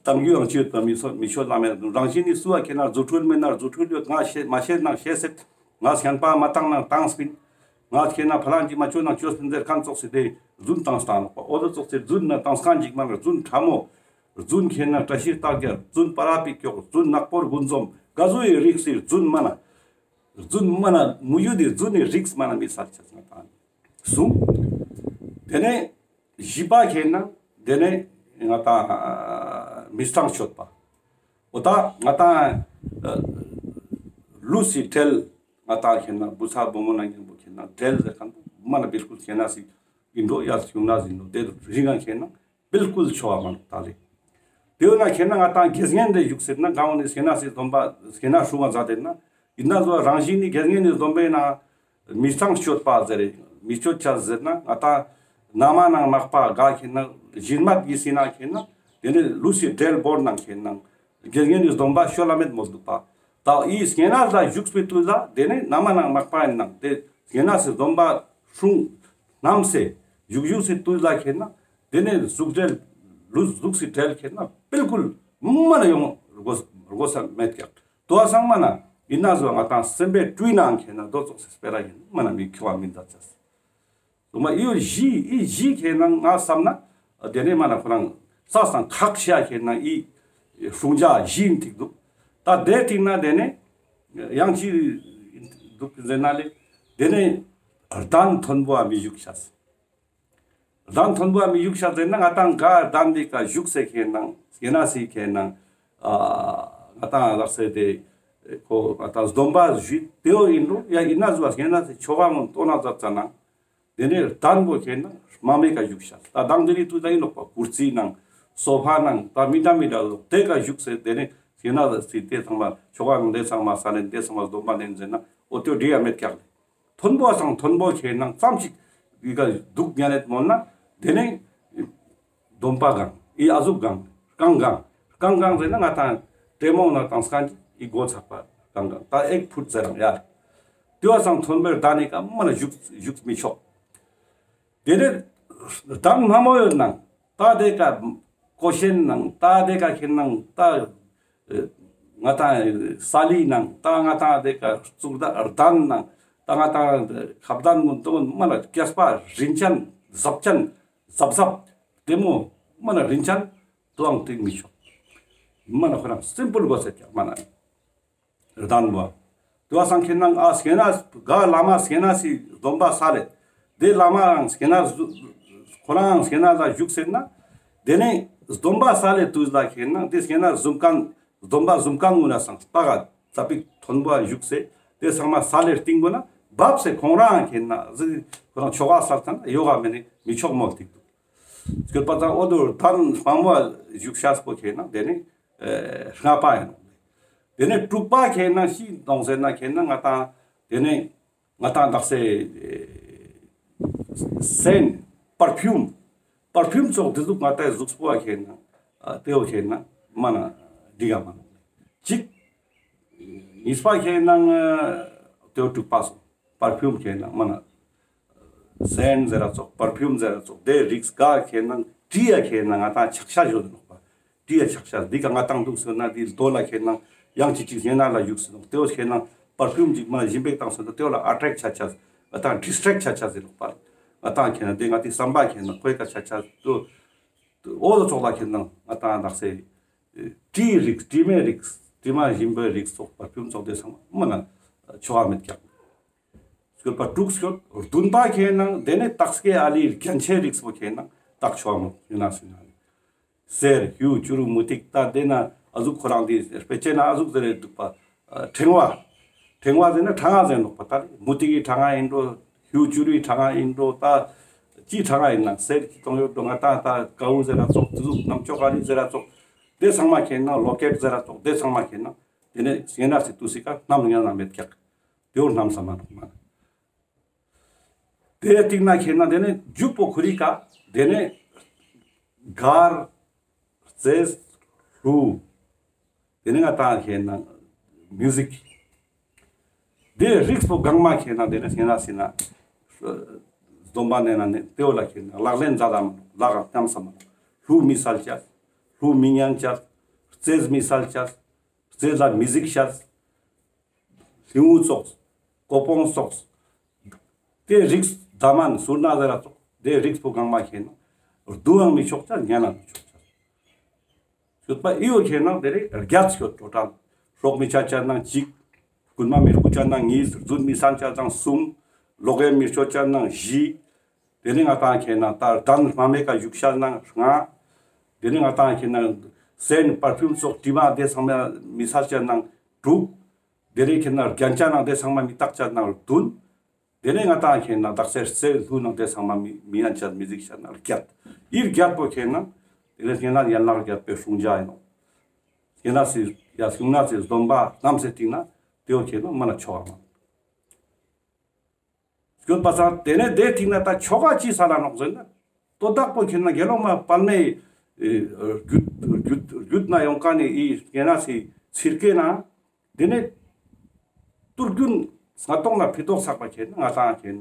དང་རྒྱུ་ཡང་ཅི་ཡོད་པ་མི་སོ་མི་ཆོས་བླ་མའི་རྫུན། རང་བཞིན་ནི་སུ་ཨ་ཁེ་ན་རྫུ་འཕྲུལ་མེད་ན་རྫུ་འཕྲུལ་ཡོད། ང་ཤེས་མ་ཤེས་ན་ཤེས་སེད། ང་ཤན་པ་མ་བཏང་ན་བཏང་སྤིན། ང་ཁེ་ན་ཕ་ལང་གི་མ་ཆོས་ན་ཆོས་སྤིན་ཟེར་མཁན་ཙོགས་སེ་དེ་རྫུན་བཏང་སྟངས་ནོག་པ། འོ་དེ་ཙོགས་སེ་རྫུན་ན་བཏང་མཁན་ཅིག་མ་ན་རྫུན་ཕྲ་མོ། རྫུན་ཁེ་ན་བཀྲ་ཤིས་རྟགས་བརྒྱད། རྫུན་པ་ར་པི་ཀྱོག་རྫུན་ནག་པོ་དགུ་འཛོམས། ག་ཟུག་གི་རིགས་སི་རྫུན་མ་ན། རྫུན་མ་ན་མུ་ཡུ་དི་རྫུན་ནི་རིགས་མ་ན་མི་སལ་ཆ་ང་ཏང་གསུམ། དེ་ནས་བཞི་པ་ཁེ་ན་དེ་ནས་ང་ཏང་མི་ཚངས་སྤྱོད་པ། འོ་ད་ང་ཏང་ལུས་སི་བྲེལ། ང་ཏང་ཁེ་ན་བུ་ཚ་བུ་མོ་ན་ཉམ་པོ་ཁེ་ན་བྲེལ་ཟེར་མཁན་མ་ན་བིལ་ཀུལ་ཁེ་ན་སི་ཨིན་འགྲོ་ཡ་ཡུང་ན་ཟིན་ནོ་དེ་རིང་ང་ཁེ་ན་བིལ་ཀུལ་ཆོ་བ་མ་ནོག་ད་ལེ། དེ་ཡོད་ན་ཁེ་ན་ང་ཏང་དགེ་བསྙེན་དེ་བཞུགས་ཟེར་ན་གང་འོ་ནི་སྐྱེ་གནས་སི་སྡོམ་པ་སྐྱེ་གནས་སྲུང་བ་མཛད་དེ་ན་ཡིན་ན་ཟོ་རང་བཞིན་ནི་དགེ་བསྙེན་ནི་སྡོམ་པའི་ནང་མི་ཚངས་སྤྱོད་པ་ཟེར་རེ་མི་སྤྱོད་ཆ་ཟེར་ན་ང་ཏང་ན་མ་ནང་མག་པ་ག་ཁེ་ན་བཞིན་མད་ཀྱི་སི་ན་ཁེ་ན་དེ་ནི་ལུས་སི་བྲེལ་བོར་ནང་ཁེ་ན་དགེ་བསྙེན་ནི་སྡོམ་པ་ཤོ་ལ་མེད་མོལ་འདུག་པ། ད་ཨི་སྐྱེ་གནས་ལ་བཞུགས་པའི་དུས་ལ་དེ་ནི་ན་མ་ནང་མག་པ་ཡིན་ནང་དེ་སྐྱེ་གནས་སི་སྡོམ་པ་སྲུང་ནམ་སེ་བཞུགས་བཞུགས་སི་དུས་ལ་ཁེ་ན་དེ་ནི་གཟུགས་བྲལ་ལུས་གཟུགས་སི་བྲལ་ཁེ་ན་བིལ་ཀུལ་མ་ན་ཡོང་དགོས་དགོས་ས་མེད་ཀྱག། དོ་བ་སང་མ་ན་ཡིན་ན་ཟོ་ང་ཏང་སེམས་པའི་སྤྲུལ་ནང་ཁེ་ན་དོ་ཙོགས་སི་སྤེ་ར་ཡིན་མ་ན་མི་ཁྱོ་བ་མི་མཛད་ཅེས། སོ་མ་ཨི་བཞི་ཨི་བཞི་ཁེ་ན་ང་བསམ་ན་དེ་ནས་མ་ན་ཁོ་རང་ས་སང་ཁག་ཤ་ཁེ་ན་ཨི་སྲུང་བྱ་བཞི་ཡིན་ཐིག་འདུག། ད་དེ་ཐིག་ན་དེ་ནས་ཡང་ཅི་འདུག་ཟེར་ན་ལེ་དེ་ནས་གདན་མཐོན་པོ་ཨ་མི་བཞུགས་ཤ། གདན་མཐོན་པོ་ཨ་མི་བཞུགས་ཤ་ཟེར་ན་ང་ཏང་ག་གདན་འདི་ཀ་བཞུགས་སེ་ཁེ་ན་སྐྱེ་གནས་སི་ཁེ་ན་ཨ་ང་ཏང་ལགས་སེ་དེ་ཁོ་ང་ཏང་སྡོམ་པ་ཞུས་དེའོ་ཡིན་འགྲོ་ཡ་ཡིན་ན་ཟོ་སྐྱེ་གནས་སི་ཆོ་ག་ངོ་ཏོ་ན་ཛ་ཙ་ན། དེ་ནས་གདན་པོ་ཁེ་ན་མང་མེ་ཀ་བཞུགས་ཤ། ད་དང་དེ་རིང་དུས་ད་ཡིན་ནོག་པ་ཀུར་སི་ནང་སོ་ཕ་ནང་ད་མི་འདྲ་མི་འདྲ་ལོ་དེ་ཀ་བཞུགས་སེ་དེ་ནས་སྐྱེ་གནས་སི་དེ་ཚང་མ་ཆོ་ག་ནང་དེ་ཚང་མ་ས་ལེན་དེ་ཚང་མ་སྡོམ་པ་ལེན་ཟེར་ན་འོ་དེ་འགྲིག་ཡ་མེད་ཀྱག་ལེ། མཐོན་པོ་སང་མཐོན་པོ་ཁེ་ན་ཙམ་ཞིག་ཡི་ག་འདུག་ཉན་ནེད་མོལ་ན་དེ་ནས་སྡོམ་པ་གང་ཨི་ཨ་ཟུག་གང་རྐང་གང་རྐང་གང་ཟེར་ན་ང་ཏང་ཏྲེ་མོ་ན་ཏང་སྐན་ཨི་གོ་ཚག་པ་རྐང་གང་ད་ཨེག་ཕུད་ཟེར་རང་ཡ། དེ་བ་སང་མཐོན་པོའི་གདན་ནི་ཀ་མ་ན་བཞུགས་བཞུགས་མི་ཆོག། དེ་ནས་གདན་དམའ་མོ་ཡོད་ནང་ད་དེ་ཀ་ཀོ་ཤན་ནང་ད་དེ་ཀ་ཁེ་ནང་ད་ང་ཏང་ས་ལི་ནང་ད་ང་ཏང་དེ་ཀ་གཙུག་གདན་ནང་ད་ང་ཏང་ཁ་གདན་མུན་དོ་མ་ན་རྒྱས་པ་རིན་ཅན་ཟབ་ཅན་ཟབ་ཟབ་དེ་མོ་མ་ན་རིན་ཅན་དུའང་ཏིག་མི་ཆོག། མ་ན་ཁོ་རང་སིམ་པལ་གོ་ས་ཀྱག་མ་ན། གདན་བ། དེ་བ་སང་ཁེ་ནང་ཨ་སྐྱེ་གནས་ག་བླ་མ་སྐྱེ་གནས་སི་སྡོམ་པ་སལ་ལེ། དེ་བླ་མའང་སྐྱེ་གནས་ཁོ་རང་སྐྱེ་གནས་ལ་བཞུགས་ཟེར་ན། དེ་ནས་སྡོམ་པ་སལ་ལེ་དུས་ལ་ཁེ་ནང་དེ་སྐྱེ་གནས་ཟུམ་ཁན་སྡོམ་པ་ཟུམ་ཁན་ངུ་ན་སང་ལྟ་ག་ཙ་པིག་མཐོན་པོ་བཞུགས་སེ་དེ་ཚང་མ་སལ་ལེ་སྟིང་པོ་ན་བབས་སེ་ཁོང་རང་ཁེ་ན་ཟི་ཁོ་རང་ཆོ་ག་སལ་ཐང་ཡོ་ག་མེ་ནི་མི་ཆོག་མོལ་ཏིག་འདུག། སྐྱོད་པ་ཙང་འོ་དུ་གདན་དམའ་མོ་བཞུགས་ཤ་སྤོ་ཁེ་ནང་དེ་ནས་ལྔ་པ་ཡིན་ནོག། དེ་ནས་དྲུག་པ་ཁེ་ནང་ཤི་གཏོང་ཟེར་ན་ཁེ་ནང་ང་ཏང་དེ་ནས་ང་ཏང་དག་སེ་སེན་པར་ཕིའུམ་པར་ཕིའུམ་ཙོགས་དེ་ཟུག་ང་ཏང་གཟུགས་པོ་ཁེ་ནང་དེའོ་ཁེ་ནང་མ་ན་འགྲིག་ག་མ་ནོག་ཅིག། གཉིས་པ་ཁེ་ནང་དེའོ་དྲུག་པ་སོང་པར་ཕིའུམ་ཁེ་ནང་མ་ན། སེན་ཟེར་ར་ཙོགས་པར་ཕིའུམ་ཟེར་ར་ཙོགས་དེ་རིགས་ག་ཁེ་ནང་དྲི་ཡ་ཁེ་ནང་ང་ཏང་ཆགས་ཤ་ཞོ་ནོག་པ། དྲི་ཡ་ཆགས་ཤ་འདི་ཀ་ང་ཏང་འདུག་ཟེར་ན་འདི་ལྟོ་ལ་ཁེ་ནང་ཡང་ཅིག་ཅིག་སྙེ་ན་ལ་བཞུགས་ཟེར་ནོག། དེའོ་ཁེ་ནང་པར་ཕིའུམ་ཅིག་མ་ཞིམ་པེག་བཏང་ཟེར་ན་དེའོ་ལ་ཨ་ཊྲེག་ཆ་ཆ་ང་ཏང་ཌིས་ཊྲེག་ཆ་ཆ་ཟེར་ནོག་པ། ང་ཏང་ཁེ་ནང་དེ་ང་ཏི་བསམ་པ་ཁེ་ནང་ཁོའི་ཀ་ཆ་ཆ་དུ་འོ་དོ་ཙོགས་ལ་ཁེ་ནང་ང་ཏང་དག་སེ་དྲི་རིགས་དྲི་མའི་རིགས་དྲི་མ་ཞིམ་པའི་རིགས་ཙོགས་པར་ཕིའུམ་ཙོགས་དེ་ཚང་མ་མ་ན་ཆོ་ག་མེད་ཀྱག། སྐྱོད་པ་དྲུག་སྐྱོད། བདུན་པ་ཁེ་ནང་དེ་ནས་སྟག་སྐྱེས་ཨ་ལི་རྒྱན་ཆའི་རིགས་པོ་ཁེ་ནང་སྟག་ཆོ་མོ་ཡིན་ན་སུ་ན་ལེ། གསེར་གཡུ་བྱུ་རུ་མུ་ཏིག་ད་དེ་ན་ཨ་ཟུག་ཁོ་རང་དེ་དཔེ་ཆའི་ན་ཨ་ཟུག་ཟེར་རེ་འདུག་པ། ཕྲེང་བ། ཕྲེང་བ་ཟེར་ན་ཕྲེང་བ་ཟེར་འདུག་པ། ད་མུ་ཏིག་གི་ཕྲེང་བ་ཡིན་འགྲོ། གཡུ་བྱུ་རུའི་ཕྲེང་བ་ཡིན་འགྲོ། ད་ཅི་ཕྲེང་བ་ཡིན་ན་གསེར་གྱི་གཏོང་ཡོད་འགྲོ། ང་ད་ད་ཀའུ་ཟེར་ར་ཙོགས་དེ་ཟུག་ནམ་ཅོག་ག་རི་ཟེར་ར་ཙོགས་དེ་ཚང་མ་ཁེ་ནང་ལོ་ཀེཊ་ཟེར་ར་ཙོགས་དེ་ཚང་མ་ཁེ་ནང་དེ་ནས་སྙེ་ན་སི་དུས་སི་ཀ་ནམ་ཉལ་ན་མེད་ཀྱག། དེའོ་ནམ་ས་མ་ནོག་མ། དེ་སྟིང་ན་ཁེ་ནང་དེ་ནས་འཇུག་པོ་ཁུ་རི་ཀ་དེ་ནས་ གར། རྩེད། གླུ། དེ་ནེ་ང་ཏང་ཁེ་ན་མིའུ་ཟིག། དེ་རིགས་པོ་གང་མ་ཁེ་ན་དེ་ནེ་ཁེ་ན་སི་ན་སྡོམ་པ་ནེ་ན་ནེ་དེ་བོ་ལ་ཁེ་ན་ལག་ལེན་མཛད་དམ་ལག་ག་ཉམས་སམ། གླུ་མི་སལ་ཅས། གླུ་མི་ཉན་ཅས། རྩེད་མི་སལ་ཅས། རྩེད་ལ་མི་གཟིགས་ཅས། ལྷིང་འུ་ཙོགས། ཀོ་པོང་ཙོགས། དེ་རིགས་དམ་ན་སུར་ན་ཟེར་ར་ཙོགས། དེ་རིགས་པོ་གང་མ་ཁེ་ན་རྡུའང་མི་ཆོག་ཅས། ཉན་ན་མི་ཆོག་ཅས། ཡོད་པ་ཨི་བོ་ཁེ་ན་དེ་རིགས་བརྒྱད་ཡོད་འགྲོ་ཏང་། སྲོག་མི་གཅད་ཅས་ན་གཅིག། རྐུན་མ་མི་རྐུ་ཅས་ན་གཉིས། རྫུན་མི་གསན་ཅས་ན་གསུམ། ལོག་གཡེམ་མི་ཅོ་ཅས་ན་བཞི། དེ་ནེ་ང་ཏང་ཁེ་ན་ད་གདན་མ་མེད་ཀ་བཞུགས་ཅས་ན་ལྔ། དེ་ནེ་ང་ཏང་ཁེ་ན་སེན་པར་ཕིའུམ་སོགས་དྲི་མ་དེ་ཚང་མ་མི་སལ་ཅས་ན་དྲུག། དེ་ནེ་ཁེ་ན་རྒྱན་ཆ་ནང་དེ་ཚང་མ་མི་བཏགས་ཅས་ན་བདུན། དེ་ནེ་ང་ཏང་ཁེ་ན་དག་ས་རྩེད་གླུ་ནང་དེ་ཚང་མ་མི་མི་ཉན་ཅས་མི་གཟིགས་ཅས་ན་བརྒྱད། ཨི་བརྒྱད་པོ་ཁེ་ན་དེ་ནེ་ཁེ་ན་ཡན་ལག་བརྒྱད་པའི་སྲུང་བྱ་ཡིན་ནོག། ཁེ་ན་སི་ཡ་སྲུང་ན་སི་སྡོམ་པ་རྣམས་སེ་ཏིང་ན་དེ་བོ་ཁེ་ན་མ་ན་ཆོག་ག་མ། སྐྱོད་པ་སང་དེ་ནེ་དེ་ཏིང་ན་ད་ཆོ་ག་ཅི་སལ་ལ་ནོག་ཟེར་ན། དོན་དག་པོ་ཁེ་ན་དགེ་སློང་མ་དཔལ་མོའི་ཨེ་རྒྱུད་རྒྱུད་རྒྱུད་ན་ཡོང་ཁན་ནི་ཨི་ཁེ་ན་སི་ཚིར་ཀེ་ན། དེ་ནེ་ཏུར་རྒྱུན་སྔ་ཏོག་ན་ཕི་ཏོག་ཚག་པ་ཁེ་ན་ང་ཏང་ཁེ་ན་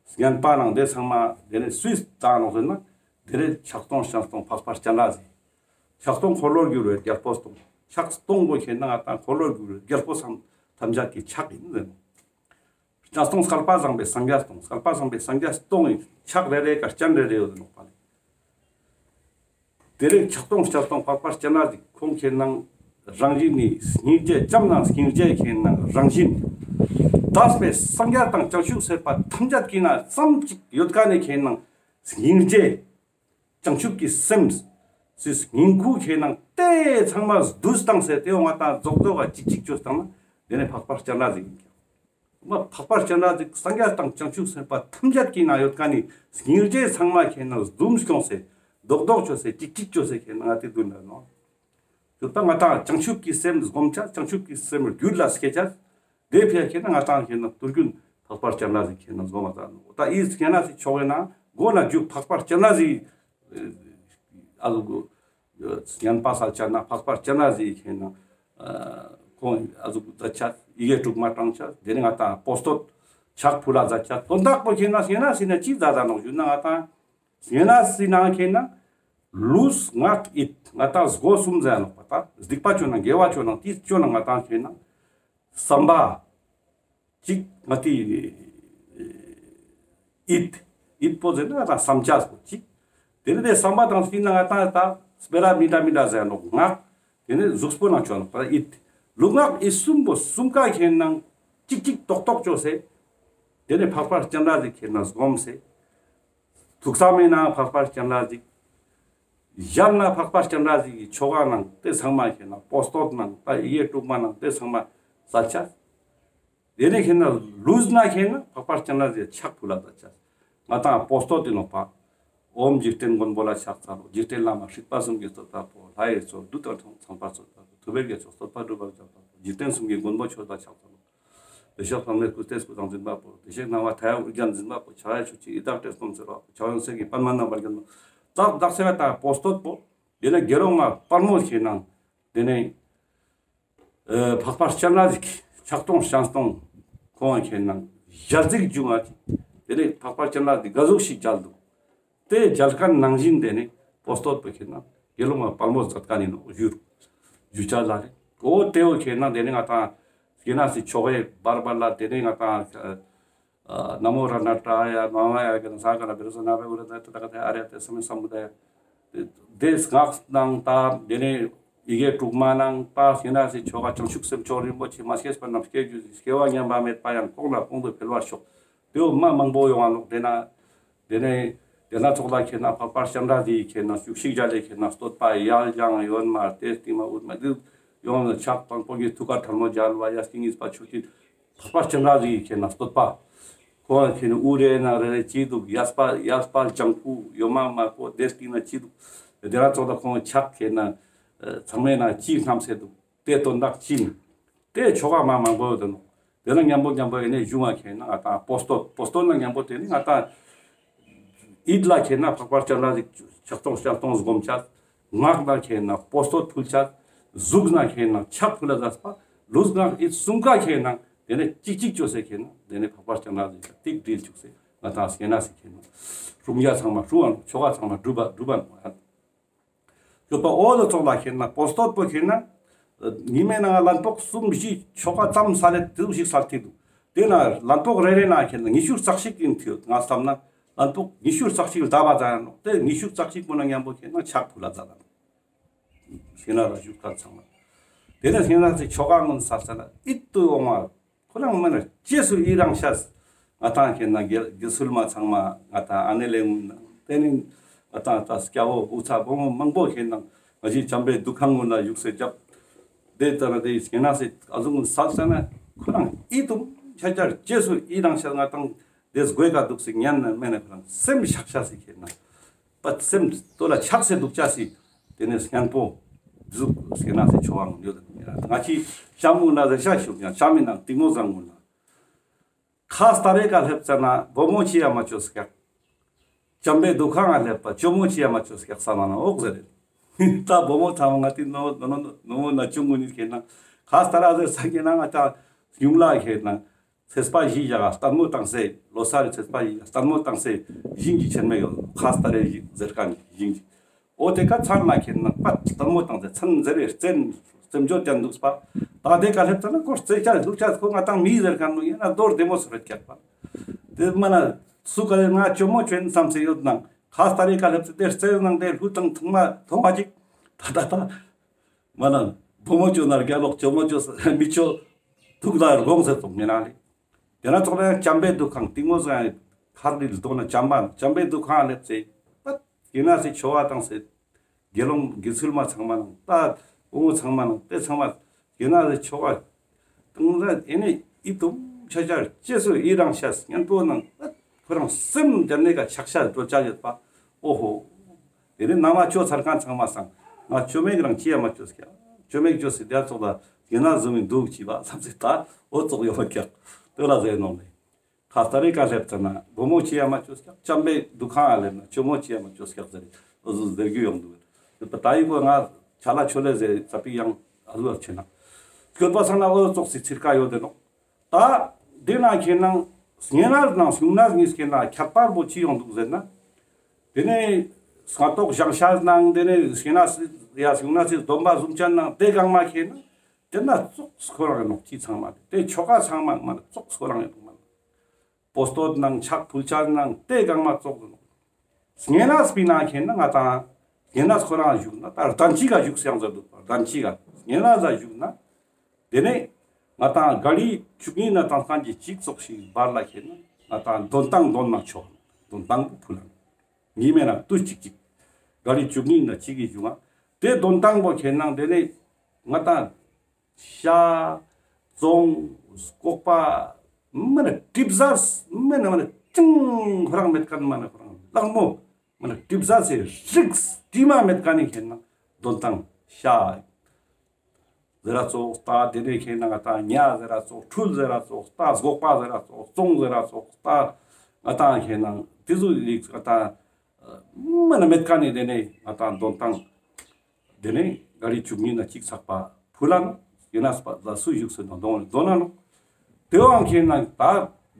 བསྙེན་པ་ནང་དེ་ཚང་མ་དེ་ནེ་སུས་བཏང་ནོག་ཟེར་ན། དེ་ནེ་ཕྱག་སྟོང་སྤྱན་སྟོང་འཕགས་པ་སྤྱན་རས་གཟིགས། ཕྱག་སྟོང་འཁོར་ལོར་བསྒྱུར་བའི་རྒྱལ་པོ་སྟོང་། ཕྱག་སྟོང་པོ་ཁེ་ན་ང་ཏང་འཁོར་ལོར་བསྒྱུར་བའི་རྒྱལ་པོ་སམ་ཐམས་ཅད་ཀྱི་ཕྱག་ཡིན་ཟེར་ནོག། སྤྱན་སྟོང་སྐལ་པ་བཟང་པོའི་སངས་རྒྱས་སྟོང་། སྐལ་པ་བཟང་པོའི་སངས་རྒྱས་སྟོང་ཡིན། ཕྱག་རེ་རེ་ཀ་སྤྱན་རེ་རེ་ཡོད་ནོག་པ་ལེ། དེ་རིང་ཕྱག་སྟོང་སྤྱན་སྟོང་འཕགས་པ་སྤྱན་རས་གཟིགས་ཁོང་ཁེ་ན་རང་བཞིན་ནི་སྙིང་རྗེ་ཙམ་ན་སྙིང་རྗེ་ཁེ་ན་རང་བཞིན། འདས་པའི་སངས་རྒྱས་དང་བྱང་ཆུབ་སེམས་དཔའ་ཐམས་ཅད་ཀྱི་ན་ཙམ་ཅིག་ཡོད་ཀ་ནེ་ཁེ་ན་སྙིང་རྗེ། བྱང་ཆུབ་ཀྱི་སེམས། སི་སྙིང་ཁུ་ཁེ་ན་དེ་ཚང་མ་བསྡུས་བཏང་སེ་དེ་འོ་ང་ཏང་རྫོགས་རྫོགས་ཀ་ཅིག་ཅིག་ཅོས་བཏང་ན་དེ་ནེ་འཕགས་པ་སྤྱན་རས་གཟིགས་ཡིན་ཀྱང་། མ་འཕགས་པ་སྤྱན་རས་གཟིགས་སངས་རྒྱས་དང་བྱང་ཆུབ་སེམས་དཔའ་ཐམས་ཅད་ཀྱི་ན་ཡོད་ཀ་ནི་སྙིང་རྗེ་ཚང་མ་ཁེ་ན་བསྡུས་སྐྱོང་སེ་རྡོག་རྡོག་ཅོས་སེ་ཅིག་ཅིག་ཅོས་སེ་ཁེ་ན་ང་ཏེ་དུན་ལ་ནོག། ཡོད་པ་ང་ཏང་བྱང་ཆུབ་ཀྱི་སེམས་སྒོམ་ཆ་བྱང་ཆུབ་ཀྱི་སེམས་རྒྱུད་ལ་སྐྱེ་ཆ། དེ་ཕི་ཡ་ཁེ་ན་ང་ཏང་ཁེ་ན་ཏུར་རྒྱུན་འཕགས་པ་སྤྱན་རས་གཟིགས་ཁེ་ན་སྒོམ་མ་ད་ནོག། ད་ཨི་ཁེ་ན་སི་ཆོ་གའི་ན་མགོ་ན་རྒྱུ་འཕགས་པ་སྤྱན་རས་གཟིགས་ཨ་ལུ་གུ་བསྙེན་པ་སལ་ཆ་ན་འཕགས་པ་སྤྱན་རས་གཟིགས་ཁེ་ན་ཁོང་ཨ་ཟུག་མཛད་ཆ་ཡི་གེ་དྲུག་མ་བགྲང་ཆ། དེ་ནེ་ང་ཏང་པོ་སྟོད་ཕྱག་ཕུལ་ལ་མཛད་ཆ། དོན་དག་པོ་ཁེ་ན་ཁེ་ན་སི་ན་ཅི་མཛད་ད་ནོག་ཞུ་ན་ང་ཏང་ཁེ་ན་སི་ན་ཁེ་ན་ལུས་ངག་ཡིད་ང་ཏང་སྒོ་གསུམ་མཛད་ནོག་པ། ད་སྡིག་པ་ཅོ་ན་དགེ་བ་ཅོ་ན་ཏེ་ཅོ་ན་ང་ཏང་ཁེ་ན་བསམ་པ། ཅིག་ང་ཏི་ཡིད། ཡིད་པོ་ཟེར་ན་ང་ཏང་བསམ་ཆ་སོ་ཅིག། དེ་ནེ་དེ་བསམ་པ་དང་སྤྱིར་ན་ང་ཏང་ད་སྤེ་ར་མི་འདྲ་མི་འདྲ་ཟེར་ནོག་ངག། དེ་ནེ་གཟུགས་པོ་ནང་ཆོ་ནོག་པ་ཡིད། ལུས་ངག་ཡིད་གསུམ་པོ་གསུམ་ཀ་ཁེ་ནང་ཅིག་ཅིག་ཏོག་ཏོག་ཅོས་སེ། དེ་ནེ་འཕགས་པ་སྤྱན་རས་གཟིགས་ཁེ་ན་སྒོམ་སེ། ཐུགས་བསམ་མེད་ན་འཕགས་པ་སྤྱན་རས་གཟིགས། ཞལ་ན་འཕགས་པ་སྤྱན་རས་གཟིགས་ཀྱི་ཆོ་ག་ནང་དེ་ཚང་མ་ཁེ་ན་པོ་སྟོད་ནང་ད་ཡི་གེ་དྲུག་མ་ནང་དེ་ཚང་མ་སལ་ཆ། དེ་ནེ་ཁེ་ན་ལུས་ན་ཁེ་ན་འཕགས་པ་སྤྱན་རས་གཟིགས་ཕྱག་ཕུལ་ལ་མཛད་ཆ། ང་ཏང་པོ་སྟོད་དེ་ནོག་པ། ཨོཾ་འཇིག་རྟེན་མགོན་པོ་ལ་ཕྱག་འཚལ་ལོ། འཇིག་རྟེན་བླ་མ་སྲིད་པ་གསུམ་གྱི་བསྟོད་པ་པོ། ལྷ་ཡི་གཙོ་བོ་བདུད་དང་ཚངས་པ་གཙོ་བོ། ཐུབ་པའི་དཀྱིལ་འཁོར་བསྟོད་པ་སྒྲུབ་པར་བྱ་བ་པོ། འཇིག་རྟེན་གསུམ་གྱི་མགོན་པོ་ཁྱོད་ལ་ཕྱག་འཚལ་ལོ། བདེ་གཤེགས་ལྷ་མོའི་སྐུ་ཚེ་སྐུ་དང་འཛིན་པ་པོ། བདེ་གཤེགས་སྣང་བ་མཐའ་ཡས་དབུ་རྒྱན་འཛིན་པ་པོ། ཕྱག་གཡས་མཆོག་སྦྱིན་ཡི་དྭགས་བཀྲེས་སྐོམ་སེལ་བ་པོ། ཕྱག་གཡོན་གསེར་གྱི་པདྨ་རྣམ་པར་བརྒྱན་པ། ཙག་ཙག་སེ་བ་དང་པོ་སྟོད་པོ། དེ་ནེ་དགེ་སློང་མ་དཔལ་མོ་ཁེ་ནང་དེ་ནེ་ཨ་འཕགས་པ་སྤྱན་རས་གཟིགས་ཕྱག་སྟོང་སྤྱན་སྟོང་ཁོང་ཁེ་ནང་ཞལ་གཟིགས་བྱུང་བ་ཅིག། དེ་ནེ་འཕགས་པ་སྤྱན་རས་གཟིགས་ག་ཟུག་ཞིག་མཇལ་འདུག། དེ་མཇལ་ཁན་ནང་བཞིན་དེ་ནེ་པོ་སྟོད་པོ་ཁེ་ན་དགེ་སློང་མ་དཔལ་མོ་མཛད་ཁན་ཡིན་ནོག་ཞུ་ཞུ་ཆ་ལ་རེ། འོ་དེ་བོ་ཁེ་ན་དེ་ནེ་ང་ཏང་ཁེ་ན་སི་ཆོ་གའི་བར་བར་ལ་དེ་ནེ་ང་ཏང་ཨ་ན་མོ་རཏྣ་ཏྲ་ཡ་ན་མ་ཡ་ག་ན་ས་ག་ན་བི་ར་ས་ན་བེ་བུ་ར་ད་ཏ་ད་ག་ད་ཨ་ར་ཏེ་སམ་སམ་བུ་ད་ཡ། དེ་སྔགས་ནང་ད་དེ་ནེ་ཡི་གེ་དྲུག་མ་ནང་ད་ཁེ་ན་སི་ཆོ་ག་བྱང་ཆུབ་སེམས་མཆོག་རིན་པོ་ཆེ་མ་སྐྱེས་པ་རྣམས་སྐྱེ་གྱུར་ཅིག། སྐྱེ་བ་ཉམས་པ་མེད་པ་ཡང་གོང་ལ་གོང་དུ་འཕེལ་བར་ཤོག། དེ་བོ་མ་མང་པོ་ཡོང་བ་ནོག། དེ་ན་དེ་ནེ་དེ་ན་ཚོགས་ལ་ཁེ་ན་འཕགས་པ་སྤྱན་རས་གཟིགས་ཁེ་ན་བཞུགས་ཤིག་མཇལ་ལེ་ཁེ་ན་བསྟོད་པ་ཡར་བཞེངས་ཡོད་མ་ཏེ་སྟིང་མ་འུར་མ་དེ་ཡོང་ཕྱག་དང་པོ་གི་ཐུགས་ཀར་ཐལ་མོ་སྦྱར་བ་ཡ་སྟིང་གཉིས་པ་ཆུ་སྐྱིན། འཕགས་པ་སྤྱན་རས་གཟིགས་ཁེ་ན་བསྟོད་པ། ཁོང་ཁེ་ན་དབུ་རེ་ན་རེ་རེ་ཅི་འདུག། གཡས་པ་གཡས་པ་ལྗང་ཁུ་ཡོད་མ་མ་གོ་དེ་སྟིང་ན་ཅི་འདུག། དེ་ར་ཚོགས་ད་ཁོང་ཕྱག་ཁེ་ན་ཚང་མའི་ན་ཅི་བསྣམས་སེ་འདུག། དེ་དོན་དག་ཅི་ནི། དེ་ཆོ་ག་མ་མང་པོ་ཡོད་དེ་ནོག། དེ་ན་མཉམ་པོ་མཉམ་པོ་ཡིན་ནེ་གཞུང་ང་ཁེ་ན་ང་ཏང་པོ་སྟོད་པོ་སྟོད་ན་མཉམ་པོ་དེ་ནི་ང་ཏང་ ཡིད་ལ་ཁེ་ན་འཕགས་པ་སྤྱན་རས་གཟིགས་ཕྱག་སྟོང་ཞལ་སྟོང་སྒོམ་ཆ། ངག་ན་ཁེ་ན་པོ་སྟོད་ཕུལ་ཆ། གཟུགས་ན་ཁེ་ན་ཕྱག་ཕུལ་ལ་ཟ་བ། ལུས་ངག་ཡིད་གསུམ་ཀ་ཁེ་ན་དེ་ནས་གཅིག་གཅིག་བཅོས་སེ་ཁེ་ན་དེ་ནས་འཕགས་པ་སྤྱན་རས་གཟིགས་ཏིག་འདྲིལ་བཅུག་སེ་ང་ཏང་སྐྱེ་ན་སེ་ཁེ་ན་སྲུང་ཡ་ཚང་མ་སྲུང་བ་ཆོ་ག་ཚང་མ་སྒྲུབ་པ་སྒྲུབ་པ་ནོ། ཡོད་པ་འོ་དོ་ཙོགས་ལ་ཁེ་ན་པོ་སྟོད་པོ་ཁེ་ན་ཉི་མའི་ནང་ལན་ཕོག་གསུམ་བཞི་ཆོ་ག་ཙམ་ས་ལེ་དེ་ཞིག་སལ་ཐིག་འདུག། དེ་ན་ལན་ཕོག་རེ་རེ་ན་ཁེ་ན་ཉི་ཤུ་རྩ་གཅིག་ཡིན་ཐིག་ཡོད། ང་བསམ་ན་ལན་ཕོག་ཉི་ཤུ་རྩ་གཅིག་ལ་ད་བ་ཛ་ཡ་ནོ། དེ་ཉི་ཤུ་རྩ་གཅིག་པོ་ན་མཉམ་པོ་ཁེ་ན་ཕྱག་ཕུལ་ལ་ཛ་ད་ནོ། སེ་ན་ར་ཞུགས་ཁ་ཚང་མ། དེ་ནས་སེ་ན་སེ་ཆོ་ག་ངོ་ས་ས་ན་ཨིད་དུ་འོང་བ། ཁོ་རང་མ་ན་རྗེས་སུ་ཡི་རང་ཤེས། ང་ཏང་ཁེ་ན་དགེ་དགེ་ཚུལ་མ་ཚང་མ་ང་ཏང་ཨ་ནེ་ལེ་ངུན་ན་དེ་ནི་ང་ཏང་ད་སྐྱ་བོ་བུ་ཚ་བུ་མོ་མང་པོ་ཁེ་ན་ང་ཞི་བྱམས་པའི་འདུ་ཁང་ངུན་ན་བཞུགས་སེ་རྒྱབ། དེ་ལྟར་དེ་སེ་ན་སེ་ཨ་ཟུག་ངུན་ས་ས་ན་ཁོ་རང་ཨིད་དུ་ཆ་ཆ་རྗེས་སུ་ཡི་རང་ཤེས། ང་ཏང་དེ་དགོས་ཀ་འདུག་སེ་ཉན་ན་མེད་ན་ཁོ་རང་སེམས་ཤག་ཤག་སེ་ཁེ་ན། པ་སེམས་ལྟོ་ལ་ཆགས་སེ་འདུག་ཅ་སི། དེ་ནས་སྙན་པོ་ཟུག་སེ་ན་སེ་ཆོ་བ་ངོ་ཡོད་དེ་ང་ཅི་ཤམ་ངུན་ལ་ཟེར་ཤ་ཤུག་ཡང་ཤམ་མི་ནང་གཏིང་མོ་ཟང་ངུན་ལ། ཁ་སྟ་རེ་ཀ་སླེབས་ཙ་ན་བུ་མོ་ཅི་ཡ་མ་ཅོ་སྐྱག། བྱམས་པའི་འདུ་ཁང་ང་སླེབས་པ་ཇོ་མོ་ཅི་ཡ་མ་ཅོ་སྐྱག་ས་མ་ན་འོག་ཟེར་རེད། ད་བུ་མོ་ཚང་མ་ང་ཏི་ནོ་ནོ་ནོ་ནོ་ན་ཅུང་ངུན་ནི་ཁེ་ན་ཁ་སྟ་ར་ཟེར་ས་ཁེ་ན་ང་ཅ་ཡུམ་ལ་ཁེ་ན། ཚེས་པ་བཞི་ཞག་ལྟད་མོ་བཏང་སེ་ལོ་སར་ཚེས་པ་བཞི་ཞག་ལྟད་མོ་བཏང་སེ་ཞིང་གི་ཆེན་མོ་ཡོད། ཁ་སྟ་རེ་ཞིག་ཟེར་ཁན་ཞིང་གི་འོ་དེ་ཀ་ཚར་ན་ཁེ་ན་པ་ལྟད་མོ་བཏང་སེ་ཚན་ཟེར་རེ་རྩེན་རྩེན་འཇོ་ཅན་འདུག་པ། ད་དེ་ཀ་སླེབས་ཙ་ན་ཁོ་རྩེ་ཆ་ལུག་ཆ་ཁོ་ང་ཏང་མི་ཟེར་ཁན་ནོ་ཡིན་ན་རྡོར་བདེ་མོ་སུ་རེད་ཀྱག་པ། དེ་མ་ན་སུ་ཀ་ལེ་ང་ཅོ་མོ་ཅོ་ཡིན་བསམ་སེ་ཡོད་ནང་ཁ་སྟ་རེ་ཀ་སླེབས་ཙ་དེ་རྩེ་ནང་དེ་ལྷུ་དང་ཐུང་མ་ཐོང་བ་ཅིག་ད་ད་ད། མ་ན་བུ་མོ་ཅོ་ན་རྒྱ་ལོག་ཅོ་མོ་ཅོ་མི་ཅོ་དུག་ལ་དགོངས་ཟེར་དུག་མི་ན་ལེ། དེ་ན་ཚོགས་ལ་ཡང་བྱམས་པའི་འདུ་ཁང་གཏིང་མོ་ཟེར་ཡང་ཁར་ལི་ལ་དོ་ན་བྱམས་པ་བྱམས་པའི་འདུ་ཁང་སླེབས་ཚེ་པད་དེ་ན་སེ་ཆོ་བ་བཏང་སེ་དགེ་སློང་དགེ་ཚུལ་མ་ཚང་མ་ནང་ད་ཨོ་ཚང་མ་ནང་དེ་ཚང་མ་དེ་ན་སེ་ཆོ་བ་བཏང་ཟ་ཨེ་ནི་ཨི་དུམ་ཆ་ཆ་རྗེས་སུ་ཡི་རང་ཤེས་སྙན་པོ་ནང་ཁོ་རང་སེམས་དེ་ནས་ཀ་ཆགས་ཤ་འགྲོ་ཆ་ཡོད་པ། ཨོ་ཧོ། དེ་ནས་ནང་མ་ཅོ་ཚར་ཁན་ཚང་མ་སང་ང་ཅོ་མེད་རང་ཅི་ཡ་མ་ཅོས་ཀྱག། ཅོ་མེད་ཅོས་སི་དེ་ཙོགས་ལ་དེ་ན་ཟུ་མི་འདུག་ཅི་བ་བསམ་སེ་ད་ཨོ་ཙོགས་ཡོད་ཀྱག། དེ་ལ་ཟེར་ནོ་ནི། ཁ་སྟ་རེ་ཀ་སླེབས་ཙ་ན་བུ་མོ་ཅི་ཡ་མ་ཅོས་ཀྱག། བྱམས་པའི་འདུ་ཁང་ང་སླེབས་ན་ཅོ་མོ་ཅི་ཡ་མ་ཅོས་ཀྱག་ཟེར་ཨོ་ཟུ་ཟེར་རྒྱུ་ཡོང་འདུག། ད་ཡི་གོ་ང་ཆ་ལ་ཆོ་ལེ་ཟེར་ཙ་པིག་ཡང་ཨ་ཟུ་ལ་ཆེ་ན་སྐྱོད་པ་སང་ན་ཨོ་ཙོགས་སི་ཚིར་ཀ་ཡོད་དེ་ནོ། ད་དེ་ན་ཁེ་ན་སྙེ་ན་ནང་སུང་ན་གཉིས་ཁེ་ན་ཁྱད་པར་པོ་ཅི་ཡོང་འདུག་ཟེར་ན། དེ་ནས་སྔ་ཏོག་ཞང་ཤ་ནང་དེ་ནས་སྙེ་ན་ཡ་སུང་ན་སི་སྡོམ་པ་བཟུང་ཅན་ནང་དེ་གང་མ་ཁེ་ན་དེ་ན་ཙོགས་ཁོ་རང་ཡིན་ནོག་ཅི་ཚང་མ་དེ་ཆོ་ག་ཚང་མ་མ་ཙོགས་ཁོ་རང་ཡིན་ནོག་མ། པོ་སྟོད་ནང་ཕྱག་ཕུལ་ཆ་ནང་དེ་གང་མ་ཙོགས་ཡིན་ནོག། སྙེ་ན་སྤི་ན་ཁེ་ན་ང་ཏང་སྙེ་ན་ཁོ་རང་བཞུགས་ན་ད་རྡན་ཅིག་ག་བཞུགས་སེ་ཡང་ཟེར་འདུག་པ། རྡན་ཅིག་ག་སྙེ་ན་ཟ་བཞུགས་ན། དེ་ནས་ང་ཏང་ག་ལི་བཅུ་གཉིས་ན་ཏང་ཁན་གྱི་ཅིག་ཙོགས་ཤིག་བར་ལ་ཁེ་ན་ང་ཏང་འདོན་ཏང་འདོན་ན་ཆོག། འདོན་ཏང་པོ་ཕུལ་ལ་ཉི་མའི་ནང་དུས་ཅིག་ཅིག་ག་ལི་བཅུ་གཉིས་ན་ཅིག་གི་བཞུགས་ན་དེ་འདོན་ཏང་པོ་ཁེ་ན་དེ་ནས་ང་ཏང་ཤ་ཙོང་སྐོག་པ་མ་ན་གྲིབ་ཟ་མ་ན་མ་ན་ཅང་ཁོ་རང་མེད་ཁན་མ་ན་ཁོ་རང་ལག་མོ་མ་ན་གྲིབ་ཟ་སེ་རིགས་དྲི་མ་མེད་ཁན་ནི་ཁེ་ན་འདོན་ཏང་ཤ་ཟེར་ར་ཙོགས་ད་དེ་ནས་ཁེ་ན་ང་ཏང་ཉ་ཟེར་ར་ཙོགས་ཁྲུལ་ཟེར་ར་ཙོགས་ད་སྒོག་པ་ཟེར་ར་ཙོགས་ཙོང་ཟེར་ར་ཙོགས་ད་ང་ཏང་ཁེ་ན་དེ་ཟུག་རིགས་ང་ཏང་མ་ན་མེད་ཁན་ནི་དེ་ནས་ང་ཏང་འདོན་ཏང་དེ་ནས་ག་ལི་བཅུ་གཉིས་ན་ཅིག་ཚག་པ་ཕུལ་ལ་ནོ། ཡིན་ན་སུ་བཞུགས་སེ་ནོ་འདོན་ན་ནོ། དེ་བའང་ཁེ་ན་ད་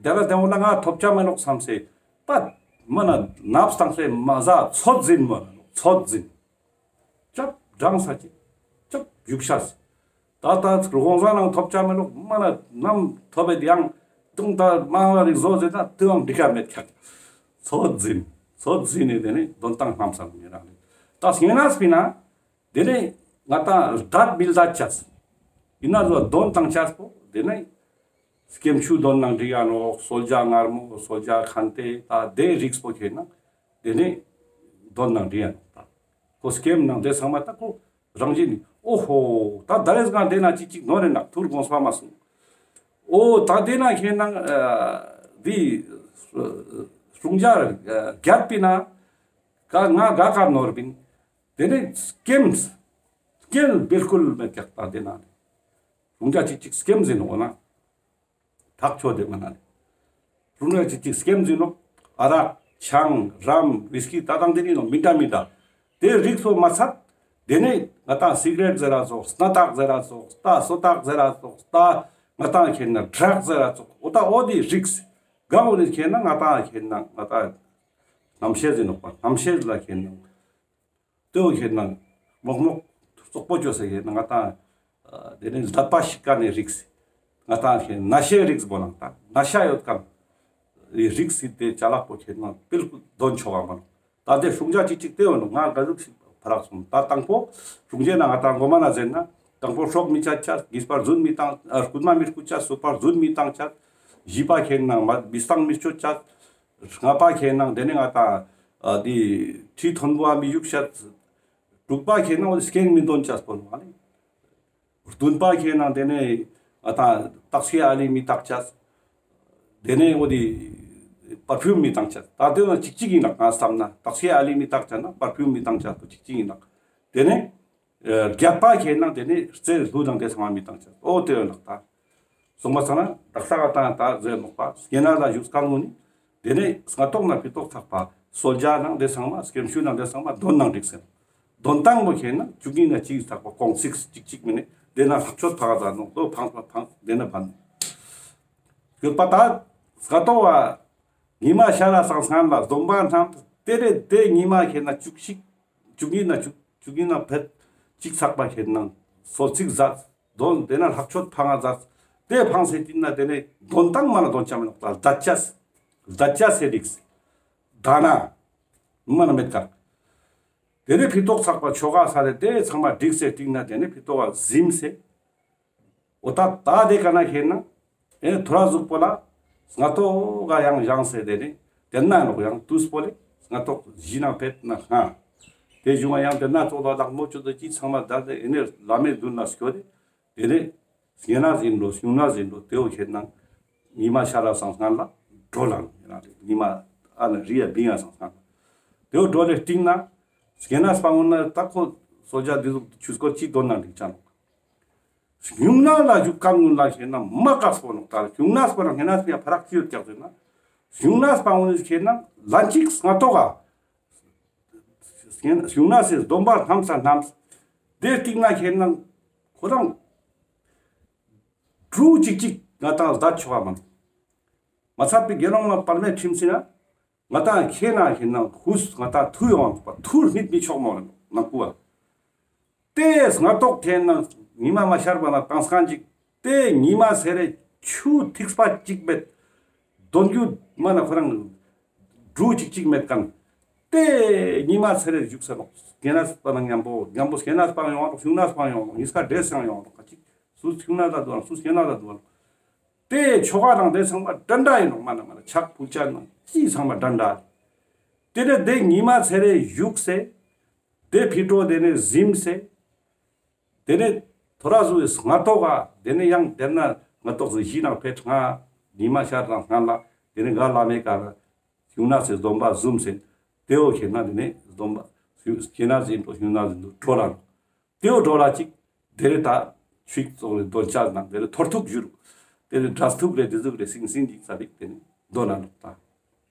དེ་ལ་དེ་བོ་ལ་ང་ཐོབ་ཆ་མེད་ནོག་བསམ་སེ་པད་མ་ན་ནབས་བཏང་སེ་མ་ཟ་ཚོད་ཟིན་མ་ན་ནོ་ཚོད་ཟིན། ཅབ་འགྲངས་ས་ཅིག་ཅབ་རྒྱུག་ཤ་སི། ད་ད་དགོང་ཟ་ནང་ཐོབ་ཆ་མེད་ལོག་མ་ན་ནམ་ཐོབ་པའི་དེ་ཡང་ཏུང་ད་མ་བ་རིག་བཟོ་ཟེར་ན་དེ་བའང་འགྲིག་ག་མེད་ཁྱག། ཚོད་ཟིན་ཚོད་ཟིན་ནི་དེ་ནི་འདོན་ཏང་ལྷམ་སང་མི་རང་ནི་ད་སྙེ་ན་སྤི་ན་དེ་ནི་ང་ཏང་ལྡད་མི་ལྡད་ཆ་སི། ཡིན་ན་ལོ་འདོན་ཏང་ཆ་སི་པོ་དེ་ནི་སྐྱེམས་ཆུ་འདོན་ནང་འགྲིག་ཡ་ནོག། གསོལ་ཇ་མངར་མོ་གསོལ་ཇ་ཁན་ཏེ་ད་དེ་རིགས་པོ་ཁེ་ན་དེ་ནས་འདོན་ནང་འགྲིག་ཡ་ནོག་ད། ཁོ་སྐྱེམས་ནང་དེ་ཚང་མ་ད་ཁོ་རང་བཞིན་ནི་ཨོ་ཧོ་ད་ད་རེས་གང་དེ་ན་ཅིག་ཅིག་ནོར་རེ་ནག་ཐུར་དགོངས་པ་མ་སོང་། ཨོ་ད་དེ་ན་ཁེ་ན་འདི་སྲུང་ཇ་རྒྱད་པི་ན་ག་ང་ག་ག་ནོར་བིན། དེ་ནས་སྐྱེམས་སྐྱེམས་བིལ་ཀུལ་མེད་ཀྱག་ད་དེ་ན་སྲུང་ཇ་ཅིག་ཅིག་སྐྱེམས་ཟིན་ནོག་ན། ཐག་ཆོད་དེ་མ་ན་ལེ། རུང་ན་ཅིག་ཅིག་སྐྱེམས་ཟིན་ནོག། ཨ་རག་ ཆང་རམ་ཝིས་ཀི་ད་དང་དེ་ནི་ནོ་མི་འདྲ་མི་འདྲ། དེ་རིགས་སོ་མ་ཚད། དེ་ནས་ང་ཏང་སིག་རེཊ་ཟེར་ར་ཙོགས། སྣ་ཐག་ཟེར་ར་ཙོགས། ད་སོ་ཐག་ཟེར་ར་ཙོགས། ད་ང་ཏང་ཁེ་ན་ཌྲག་ཟེར་ར་ཙོགས། འོ་ད་འོ་དེ་རིགས། གང་འོ་ནི་ཁེ་ན་ང་ཏང་ཁེ་ན་ང་ཏང་རྣམ་ཤེས་ཟེར་ནོག་པ། རྣམ་ཤེས་ལ་ཁེ་ན། དེ་བོ་ཁེ་ན་མོག་མོག་བཙོག་པོ་ཅོས་ཏེ་ཁེ་ན་ང་ཏང་དེ་ནས་ལྡད་པ་ཞིག་ག་ནས་རིགས། ང་ཏང་ཁེ་ན་ནད་ཤེས་རིགས་པོ་ནང་ད་ནད་ཤ་ཡོད་ཁན་རིགས་སི་དེ་ཅ་ལག་པོ་ཁེ་ན་བིལ་ཀུལ་དོན་ཆོག་ག་མ་ནོག། ད་དེ་སྲུང་བྱ་ཅིག་ཅིག་དེ་བོ་ནོག། ང་ག་ཟུག་ཞིག་ཕ་རག་སོང་། ད་དང་པོ་སྲུང་བྱ་ན་ང་ཏང་གོ་མ་ན་ཟེར་ན་དང་པོ་སྲོག་མི་གཅད་ཅེས། གཉིས་པ་རྫུན་མི་བཏང་། ཨ་རྐུན་མ་མི་རྐུ་ཅེས། གསུམ་པ་རྫུན་མི་བཏང་ཅེས། བཞི་པ་ཁེ་ན་མི་སྟང་མི་སྤྱོད་ཅེས། ལྔ་པ་ཁེ་ན་དེ་ནས་ང་ཏང་ཨ་དེ་ཁྲི་མཐོན་པོ་མི་བཞུགས་ཅེས། དྲུག་པ་ཁེ་ན་འོ་དེ་སྐྱེན་མི་འདོན་ཅེས་པོ་ནོག་ཨ་ལེ། བདུན་པ་ཁེ་ན་དེ་ནས་ང་ཏང་ཏག་སེ་ཨ་ལི་མི་ཏག་ཅེས། དེ་ནས་འོ་དེ་པར་ཕིའུམ་མི་བཏང་ཅེས། ད་དེ་ནི་ཅིག་ཅིག་ཡིན་ནོག། ང་བསམ་ན་ཏག་སེ་ཨ་ལི་མི་ཏག་ཅེས་ན་པར་ཕིའུམ་མི་བཏང་ཅེས་པོ་ཅིག་ཅིག་ཡིན་ནོག། དེ་ནས་ཨ་བརྒྱད་པ་ཁེ་ན་དེ་ནས་རྩེ་ལྷུ་དང་དེ་ཚང་མ་མི་བཏང་ཅེས། འོ་དེ་ཡོད་ནོག་ད། སོང་པ་སང་ན་དག་ས་ང་ཏང་ད་ཟེར་ནོག་པ། སྐྱེ་གནས་ལ་བཞུགས་ཁན་ངོ་ནི། དེ་ནས་སྔ་ཐོག་ན་ཕི་ཏོག་ཚག་པ་གསོལ་ཇ་ནང་དེ་ཚང་མ་སྐྱེམས་ཤུ་ནང་དེ་ཚང་མ་དོན་ནང་འགྲིག་ཟེར། དོན་ཏང་པོ་ཁེ་ན་བཅུ་གཉིས་ན་གཅིག་ཚག་པ་གོང་ཚིགས་གཅིག་གཅིག་མི་ནི་དེ་ན་ལྷག་མཆོད་ཕ་ག་ཟ་ནོག། དོ་ཕང་ཕང་ཕང་དེ་ན་ཕན་ཡོད་པ། ད་སྔ་ཐོག་བ་ཉི་མ་ཤར་ར་སང་སྔན་ལ་སྡོམ་པ་ཐམ་དེ་རེ་དེ་ཉི་མ་ཁེ་ན་བཅུ་གཅིག་བཅུ་གཉིས་ན་བཅུ་བཅུ་གཉིས་ན་ཕེད་གཅིག་ཚག་པ་ཁེ་ན་གསོལ་ཚིགས་ཟ། དོན་དེ་ན་ལྷག་མཆོད་ཕང་ང་ཟ། དེ་ཕང་སེ་ཏིན་ན་དེ་ནས་དོན་ཏང་མ་ན་དོན་ཅ་མེ་ནོག། ད་ལྡད་ཅེས་ལྡད་ཅེས་སེ་རིགས། ད་ན་མ་ན་མེད་ཀ། དེ་ནས་ཕི་ཏོག་ཚག་པ་ཆོ་ག་ས་རེ་དེ་ཚང་མ་འགྲིག་སེ་ཏིན་ན་དེ་ནས་ཕི་ཏོག་ག་ཟིམ་སེ། འོ་ད་ད་དེ་ཀ་ན་ཁེ་ན་ཨེ་ཐོ་ར་ཟུག་པོ་ལ་སྔ་ཐོག་ག་ཡང་བཞེངས་སེ་དེ་ནས་དེ་ན་ནོག་ཡང་དུས་པོ་ལེ་སྔ་ཐོག་བཞི་ན་ཕེད་ན་ལྔ། དེ་བཞུགས་ཡང་དེ་ན་ཙོགས་ལ་ལག་མོ་ཅོ་དེ་ཅི་ཚང་མ་ད་དེ་ཨེ་ནས་བླ་མའི་མདུན་ལ་སྐྱོད་དེ། དེ་ནས་སྐྱེ་གནས་ཡིན་འགྲོ་བྱུང་གནས་ཡིན་འགྲོ་དེ་བོ་ཁེ་ན་ཉི་མ་ཤར་ར་སང་སྔན་ལ་འགྲོ་ལ་ཡིན་ན་ཉི་མ་ཨ་ན་རི་ཡ་བིང་ཡ་སང་སྔན་ལ་དེ་བོ་འགྲོ་ལེ་སྟིང་ན་སྐྱེ་གནས་སྤང་ངོ་ན་ད་ཁོ་གསོལ་ཇ་འདི་ཟུག་ཆུ་སྐོར་ཅིག་དོན་ན་འགྲིག་ཅ་ནོག། བྱུང་གནས་ལ་བཞུགས་ཁན་ངོ་ལ་ཁེ་ན་མ་དཀགས་པོ་ནོག། ད་བྱུང་གནས་པོ་ན་ཁེ་ན་སྤེ་ཕ་རག་ཅི་ཡོད་ཀྱག་ཟེར་ན། བྱུང་གནས་སྤང་ངོ་ནི་ཁེ་ན་ལན་གཅིག་སྔ་ཐོག་ག། བྱུང་གནས་སི་སྡོམ་པ་ཐམ་ས་ཐམ་ས། དེ་སྟིང་ན་ཁེ་ན་ཁོ་རང་གྲུ་གཅིག་གཅིག་ང་ཏང་ལྡད་ཆོག་ག་མ་ནོག། མ་ཚད་པའི་དགེ་སློང་མ་དཔལ་མོས་ཁྲིམས་ཟིན་ན། ང་ཏང་ཁེ་ན་ཁེ་ན་ཧུས་ང་ཏང་ཐུར་ཡོང་བ་ཐུར་སྨིད་མི་ཆོག་མོ་ནང་ཁུ་བ། དེ་སྔ་ཐོག་ཁེ་ན་ཉི་མ་མ་ཤར་བ་ན་ཏང་སྐན་ཅིག། དེ་ཉི་མ་ཚེ་རེ་ཆུ་ཐིགས་པ་གཅིག་མེད། དོན་རྒྱུ་མ་ན་ཁོ་རང་འབྲུ་གཅིག་གཅིག་མེད་ཁན། དེ་ཉི་མ་ཚེ་རེ་བཞུགས་ས་ནོག། སྐྱེ་གནས་པ་ན་མཉམ་པོ་མཉམ་པོ་སྐྱེ་གནས་སྤང་ཡོང་བ་ནོག། བྱུང་གནས་སྤང་ཡོང་བ་ནོག། གཉིས་ཀ་འདྲེས་ཡང་ཡོང་བ་ནོག། ཁ་ཅིག་སུ་བྱུང་གནས་ལ་འདུག་ཨ་སུ་སྐྱེ་གནས་ལ་འདུག་ཨ། དེ་ཆོ་ག་དང་དེ་ཚང་མ་འདྲ་འདྲ་ཡིན་ནོག། མ་ན་མ་ན་ཕྱག་ཕུལ་ཅ་ན་ཅི་ཚང་མ་འདྲ་འདྲ། དེ་ནས་དེ་ཉི་མ་ཚེ་རེ་བཞུགས་སེ། དེ་ཕི་ཏོག་དེ་ནས་ཟིམ་སེ། དེ་ནས་ཐོ་ར་ཟུག་སྔ་ཐོག་ག་དེ་ནས་ཡང་དེ་ན་སྔ་ཐོག་ཟི་ཞི་ནང་ཕེད་ང་ཉི་མ་ཤར་རང་སྔ་ལ་དེ་ནས་ག་ལ་མེ་ཀ་ན་བྱུང་གནས་སི་སྡོམ་པ་ཟུམ་སེ། དེ་བོ་ཁེ་ན་དེ་ནས་སྡོམ་པ་སྐྱེ་གནས་ཡིན་ཏོ་བྱུང་གནས་ཡིན་ཏོ་འགྲོ་ལ་ནོག། དེ་བོ་འགྲོ་ལ་ཅིག་དེ་རེ་ད་ཆུ་ཙོགས་རེ་དོན་ཆ་ནང་དེ་རེ་ཐོར་ཐུག་བཞུར། དེ་རེ་འབྲས་ཐུག་རེ་དེ་ཟུག་རེ་སིང་སིང་ཅིག་ས་ལིག་དེ་ནས་དོན་ན་ནོག་ད།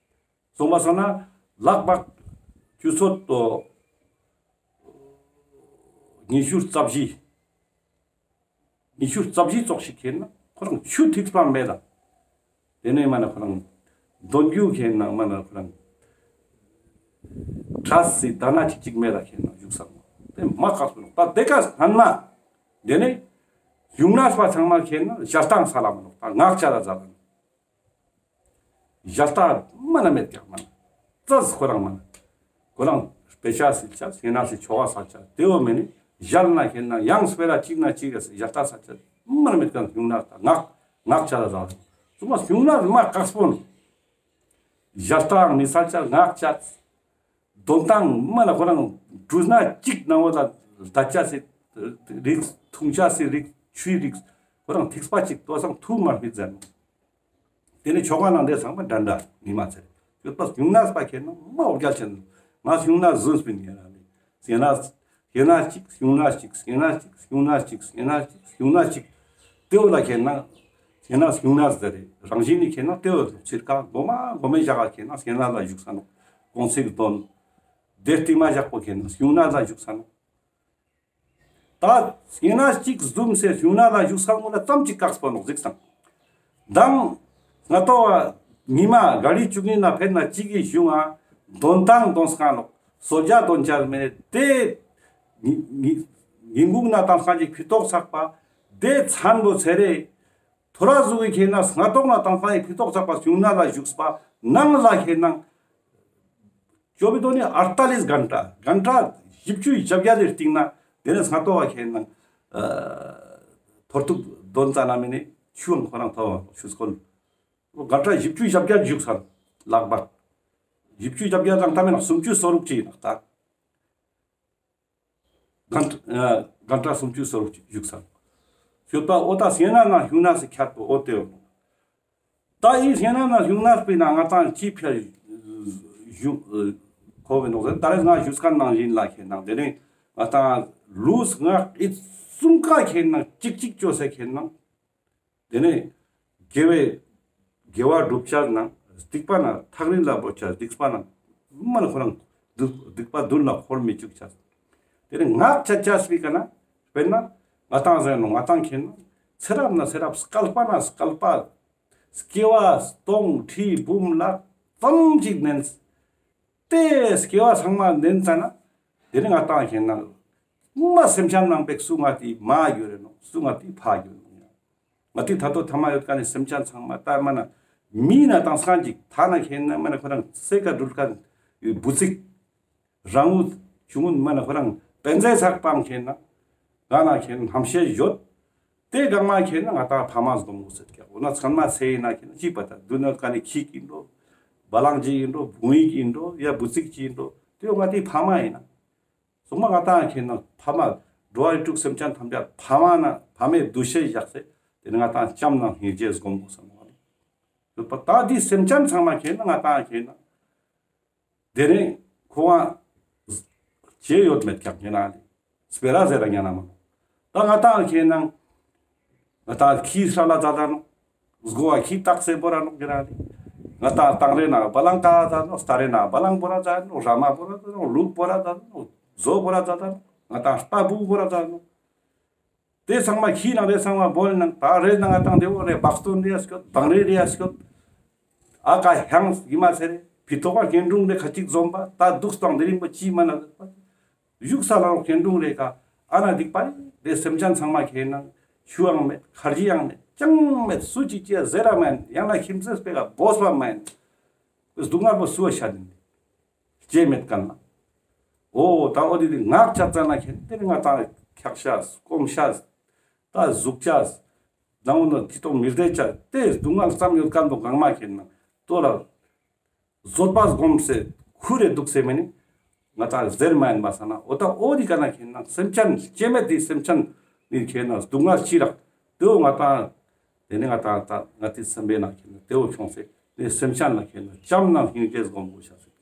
སོང་པ་སང་ན་ལག་པ་ཆུ་ཚོད་དོ་ཉི་ཤུ་རྩ་བཞི། ཉི་ཤུ་རྩ་བཞི་ཙོགས་ཤིག་ཁེ་ན་ཁོ་རང་ཆུ་ཐིགས་པ་མེད་ལ། དེ་ནས་མ་ན་ཁོ་རང་དོན་རྒྱུ་ཁེ་ན་མ་ན་ཁོ་རང་བྲས་སི་ད་ན་ཅིག་ཅིག་མེད་ལ་ཁེ་ན་བཞུགས་ས་མོ། དེ་མ་དཀགས་པོ་ནོག། ད་དེ་ཀ་སྔན་མ་དེ་ནས་བྱུང་གནས་པ་ཚང་མ་ཁེ་ན་ཞལ་ཏ་ས་ལ་མ་ནོག། ད་ངག་ཅ་ལ་ཟ་ལ་ནོག། ཞལ་ཏ་མ་ན་མེད་ཀྱག་མ་ན། ཙ་ཁོ་རང་མ་ན། ཁོ་རང་དཔེ་ཆ་སིལ་ཆ་སྐྱེ་གནས་སི་ཆོ་ག་སལ་ཆ་དེ་བོ་མེ་ནི་ཞལ་ན་ཁེ་ན་ཡང་སྤེ་ར་གཅིག་ན་གཅིག་ག་ཞལ་ཏ་སལ་ཆ་མ་ན་མེད་ཀྱག། བྱུང་གནས་ད་ངག་ངག་ཅ་ལ་ཟ་ཙུ་མ་བྱུང་གནས་མ་དཀགས་པོ་ནོག། ཞལ་ཏ་མི་སལ་ཆ་ངག་ཅ། དོན་ཏང་མ་ན་ཁོ་རང་གྲུ་སྣ་གཅིག་ནང་བོ་ལ་ལྡད་ཆ་སི་རིགས་འཐུང་ཆ་སི་རིགས་ཆུའི་རིགས་ཁོ་རང་ཐིགས་པ་གཅིག་ཏོ་སང་ཐུག་མ་སྨིད་ཟེར། དེ་ནས་ཆོ་ག་ནང་དེ་ཚང་མ་འདྲ་འདྲ་ཉི་མ་ཚེ་རེ་ཡོད་པ། བྱུང་གནས་པ་ཁེ་ན་མ་འོ་རྒྱལ་ཆེན་ང་བྱུང་གནས་ཟུན་སྤིན་ཡིན་ར་ནི་སྐྱེ་གནས་སྐྱེ་གནས་གཅིག་བྱུང་གནས་གཅིག་སྐྱེ་གནས་གཅིག་བྱུང་གནས་གཅིག་སྐྱེ་གནས་གཅིག་བྱུང་གནས་གཅིག། དེ་བོ་ལ་ཁེ་ན་སྐྱེ་གནས་བྱུང་གནས་ཟེར་རེ་རང་བཞིན་ནི་ཁེ་ན་དེ་བོ་ཕྱིར་ཀ་གོ་མ་གོ་མའི་ཞག་ག་ཁེ་ན་སྐྱེ་གནས་ལ་བཞུགས་ས་ནོག། དོན་ཚིག་དོན། དེ་རྟིང་མ་བཞག་པོ་ཁེན་ན་སྨྱུང་གནས་ལ་བཞུགས་ས་ནོག། ད་སྨྱུང་གནས་ཅིག་བཟུམ་སེ་སྨྱུང་གནས་ལ་བཞུགས་ས་ངོ་ལ་ཙམ་ཅིག་དཀགས་པོ་ནོག་གཟིགས་སང་། མདང་ང་ཏོ་བ་ཉི་མ་ག་རི་བཅུ་གཉིས་ན་ཕེབས་ན་ཅིག་གི་གཞུང་ང་དོན་ཐང་དོན་སྐང་ནོག་གསོལ་ཇ་དོན་ཆ་མེད་དེ། ཉིན་ཉིན་གུང་ན་དང་སང་ཅིག་ཕི་ཏོག་ཚག་པ་དེ་མཚན་པོ་ཚེ་རེ། ཐོ་ར་ཟུག་གི་ཁེན་ན་སྔ་ཏོག་ན་དང་སང་ཅིག་ཕི་ཏོག་ཚག་པ་སྨྱུང་གནས་ལ་བཞུགས་པ་ནང་ལ་ཁེན་ན། ཅོ་བི་དོ་ནི་ཨར་ཏ་ལིས་གན་ཏྲ། གན་ཏྲ་བཞི་བཅུ་ཞེ་བརྒྱད་དེ་རྟིང་ན་དེ་ནས་སྔ་ཏོག་བ་ཁེན་ན་ཨ་ཐོར་ཐུག་དོན་ཙ་ན་མེ་ནི་ཆུའང་ཁོ་རང་ཐོབ་བ་ཆུ་སྐོལ། གན་ཏྲ་བཞི་བཅུ་ཞེ་བརྒྱད་བཞུགས་ས་ལག་པ། བཞི་བཅུ་ཞེ་བརྒྱད་དང་ད་མེ་ན་སུམ་ཅུ་སོ་དྲུག་ཅིག་ཡིན་ན་ད། གན་ཨ་གན་ཏྲ་སུམ་ཅུ་སོ་དྲུག་བཞུགས་ས། ཞོད་པ་འོ་ད་སྨྱུང་གནས་ན་སྨྱུང་གནས་སི་ཁྱད་པར་འོ་དེ་འོ། ད་ཨི་སྨྱུང་གནས་ན་སྨྱུང་གནས་པའི་ན་ང་ཏང་ཅི་ཕྱིར་བཞུགས་ཁོ་བའི་ནོག་ཟེར། ད་རེས་ང་བཞུགས་ཁན་ནང་བཞིན་ལ་ཁེན་ན་དེ་ནས་ང་ཏང་ལུས་ངག་ཡིད་གསུམ་ཀ་ཁེན་ན་ཅིག་ཅིག་ཅོ་སེ་ཁེན་ན། དེ་ནས་དགེ་བའི་དགེ་བ་སྒྲུབ་ཆ་ན་སྡིག་པ་ན་ཐག་རིང་ལ་བོར་ཆ། སྡིག་པ་ན་མ་ན་ཁོ་རང་སྡིག་སྡིག་པ་མདུན་ལ་འཁོར་མི་བཅུག་ཆ། དེ་ནས་ངག་ཆ་ཆ་སྤེ་ཀ་ན་དཔེར་ན་ང་ཏང་ཟེར་ནོག་ང་ཏང་ཁེན་ན་ཚེ་རབས་ན་ཚེ་རབས་སྐལ་པ་ན་སྐལ་པ་སྐྱེ་བ་སྟོང་ཁྲི་འབུམ་ལ་ཙམ་ཅིག་ནན། དེ་སྐྱེ་བ་ཚང་མ་ནན་ཙ་ན་དེ་ནི་ང་ཏང་ཁེན་ན་མ་སེམས་ཅན་ནང་པའི་སུ་ང་ཏི་མ་གྱུར་རེ་ནོག་སུ་ང་ཏི་ཕ་གྱུར་རེ་ནོག། ང་ཏི་ད་ལྟོ་ཐ་མ་ཡོད་ཀ་ནི་སེམས་ཅན་ཚང་མ་ད་མ་ན་མི་ན་དང་སང་ཅིག་ཐ་ན་ཁེན་ན་མ་ན་ཁོ་རང་སེ་ཀ་འགྲུལ་ཀ་བུ་ཚིག་རང་བུ་ཆུང་ངུན་མ་ན་ཁོ་རང་པན་ཛེ་ཚག་པང་ཁེན་ན་ག་ན་ཁེན་ན་ཧམ་ཤེས་ཡོད། དེ་གང་མ་ཁེན་ན་ང་ཏང་ཕ་མ་སྡོམ་དགོས་ཟེར་ཀྱག། འོ་ན་ཚང་མ་ཚེ་ཡིན་ན་ཁེན་ན་ཅི་པ་ད་དུ་ནོད་ཀ་ནི་ཁྱི་ཡིན་འགྲོ། བ་ལང་ཅི་ཡིན་འགྲོ། བུང་ཡིག་ཡིན་འགྲོ། ཡ་བུ་ཚིག་ཅི་ཡིན་འགྲོ། དེ་ང་ཏི་ཕ་མ་ཡིན་ན། སོང་མ་ང་ཏང་ཁེན་ན་ཕ་མ་འགྲོ་བ་རིགས་དྲུག་སེམས་ཅན་ཐམས་ཅད་ཕ་མ་ན་ཕ་མའི་འདུ་ཤེས་བཞག་སེ་དེ་ནི་ང་ཏང་བྱམས་ནང་སྙིང་རྗེ་སྒོམ་དགོས་ས་ནོག་ལེ། ཡོད་པ་ད་དེ་སེམས་ཅན་ཚང་མ་ཁེན་ན་ང་ཏང་ཁེན་ན། དེ་ནས་ཁོ་བ་ཅི་ཡོད་མེད་ཀྱག་ཉན་ན་ལེ། སྤེ་ར་ཟེར་ར་ཉན་ན་མ་ནོག། ད་ང་ཏང་ཁེན་ན་ང་ཏང་ཁྱི་ཧྲ་ལ་ཛད་ད་ནོག། སྒོ་བ་ཁྱི་ཏག་སེ་བོར་ར་ནོག་ཉན་ན་ལེ། ང་ཏང་སྟེང་རེ་ན་བ་ལང་ཀ་ཛད་ནོག། སྟ་རེ་ན་བ་ལང་བོར་ར་ཛད་ནོག། ར་མ་བོར་ར་ཛད་ནོག། ལུག་བོར་ར་ཛད་ནོག། བཟོ་བོར་ར་ཛད་ནོག། ང་ཏང་རྟ་བུ་བོར་ར་ཛད་ནོག། དེ་ཚང་མ་ཁྱི་ནང་རེ་ཚང་མ་བོལ་ནང་ད་རེ་ནང་ང་ཏང་དེ་བོ་རེ་བག་སྟོན་རེ་ཡ་སྐྱོད། བང་རེ་རེ་ཡ་སྐྱོད། ཨ་ཀ་ཧྱང་ཡི་མ་ཚེ་རེ་ཕི་ཐོག་ག་གྱེན་དྲུང་རེ་ཁ་ཅིག་འཛོམས་པ་ད་དུག་སྟངས་དེ་རིང་པོ་ཅི་མ་ན་བཞུགས་ས་ལ་རོགས་གྱེན་དྲུང་རེ་ཀ་ཨ་ན་སྡིག་པ་རེ་སེམས་ཅན་ཚང་མ་ཁེན་ན་ཆུ་ཡང་མེད་ཁར་ཇི་ཡང་མེད་ཅང་མེད་སུ་ཅིག་ཅི་ཡ་ཟེར་ར་མ་ཡིན། ཡང་ན་ཁྱིམ་མཚེས་པེ་ཀ་བོས་པ་མ་ཡིན། སྡུག་བསྔལ་པོ་སུ་བ་ཤ་ནི། སྐྱེ་མེད་ཀ་ན། འོ་ད་འོ་དེ་དེ་ངག་ཆ་ཙ་ན་ཁེན་དེ་ནི་ང་ཏང་འཁྱག་ཤ་སྐོམ་ཤ་ད་ཟུག་ཆ་ནང་ན་ཅི་ཏོང་མི་བདེ་ཆ་དེ་སྡུག་བསྔལ་ཙམ་ཡོད་ཁན་པོ་གང་མ་ཁེན་ན་ལྟོ་ལ་བཟོད་པ་སྒོམ་སེ་ཁུར་རེ་དུག་སེ་མེ་ནི་ང་ཏང་ཟེར་མ་ཡིན་པ་ས་ན། འོ་ད་འོ་དེ་ཀ་ན་ཁེན་ན་སེམས་ཅན་སྐྱེ་མེད་དེ་སེམས་ཅན་ནི་ཁེན་ན་སྡུག་བསྔལ་ཅི་རག་དེ་བོ་ང་ཏང་དེ་ནི་ང་ཏང་ད་ང་ཏི་སེམས་པའི་ནང་ཁེན་ན་དེ་བོ་ཁྱོངས་སེ་ནི་སེམས་ཅན་ལ་ཁེན་ན་བྱམས་ནང་སྙིང་རྗེ་སྒོམ་དགོས་ཤ་ཟེར།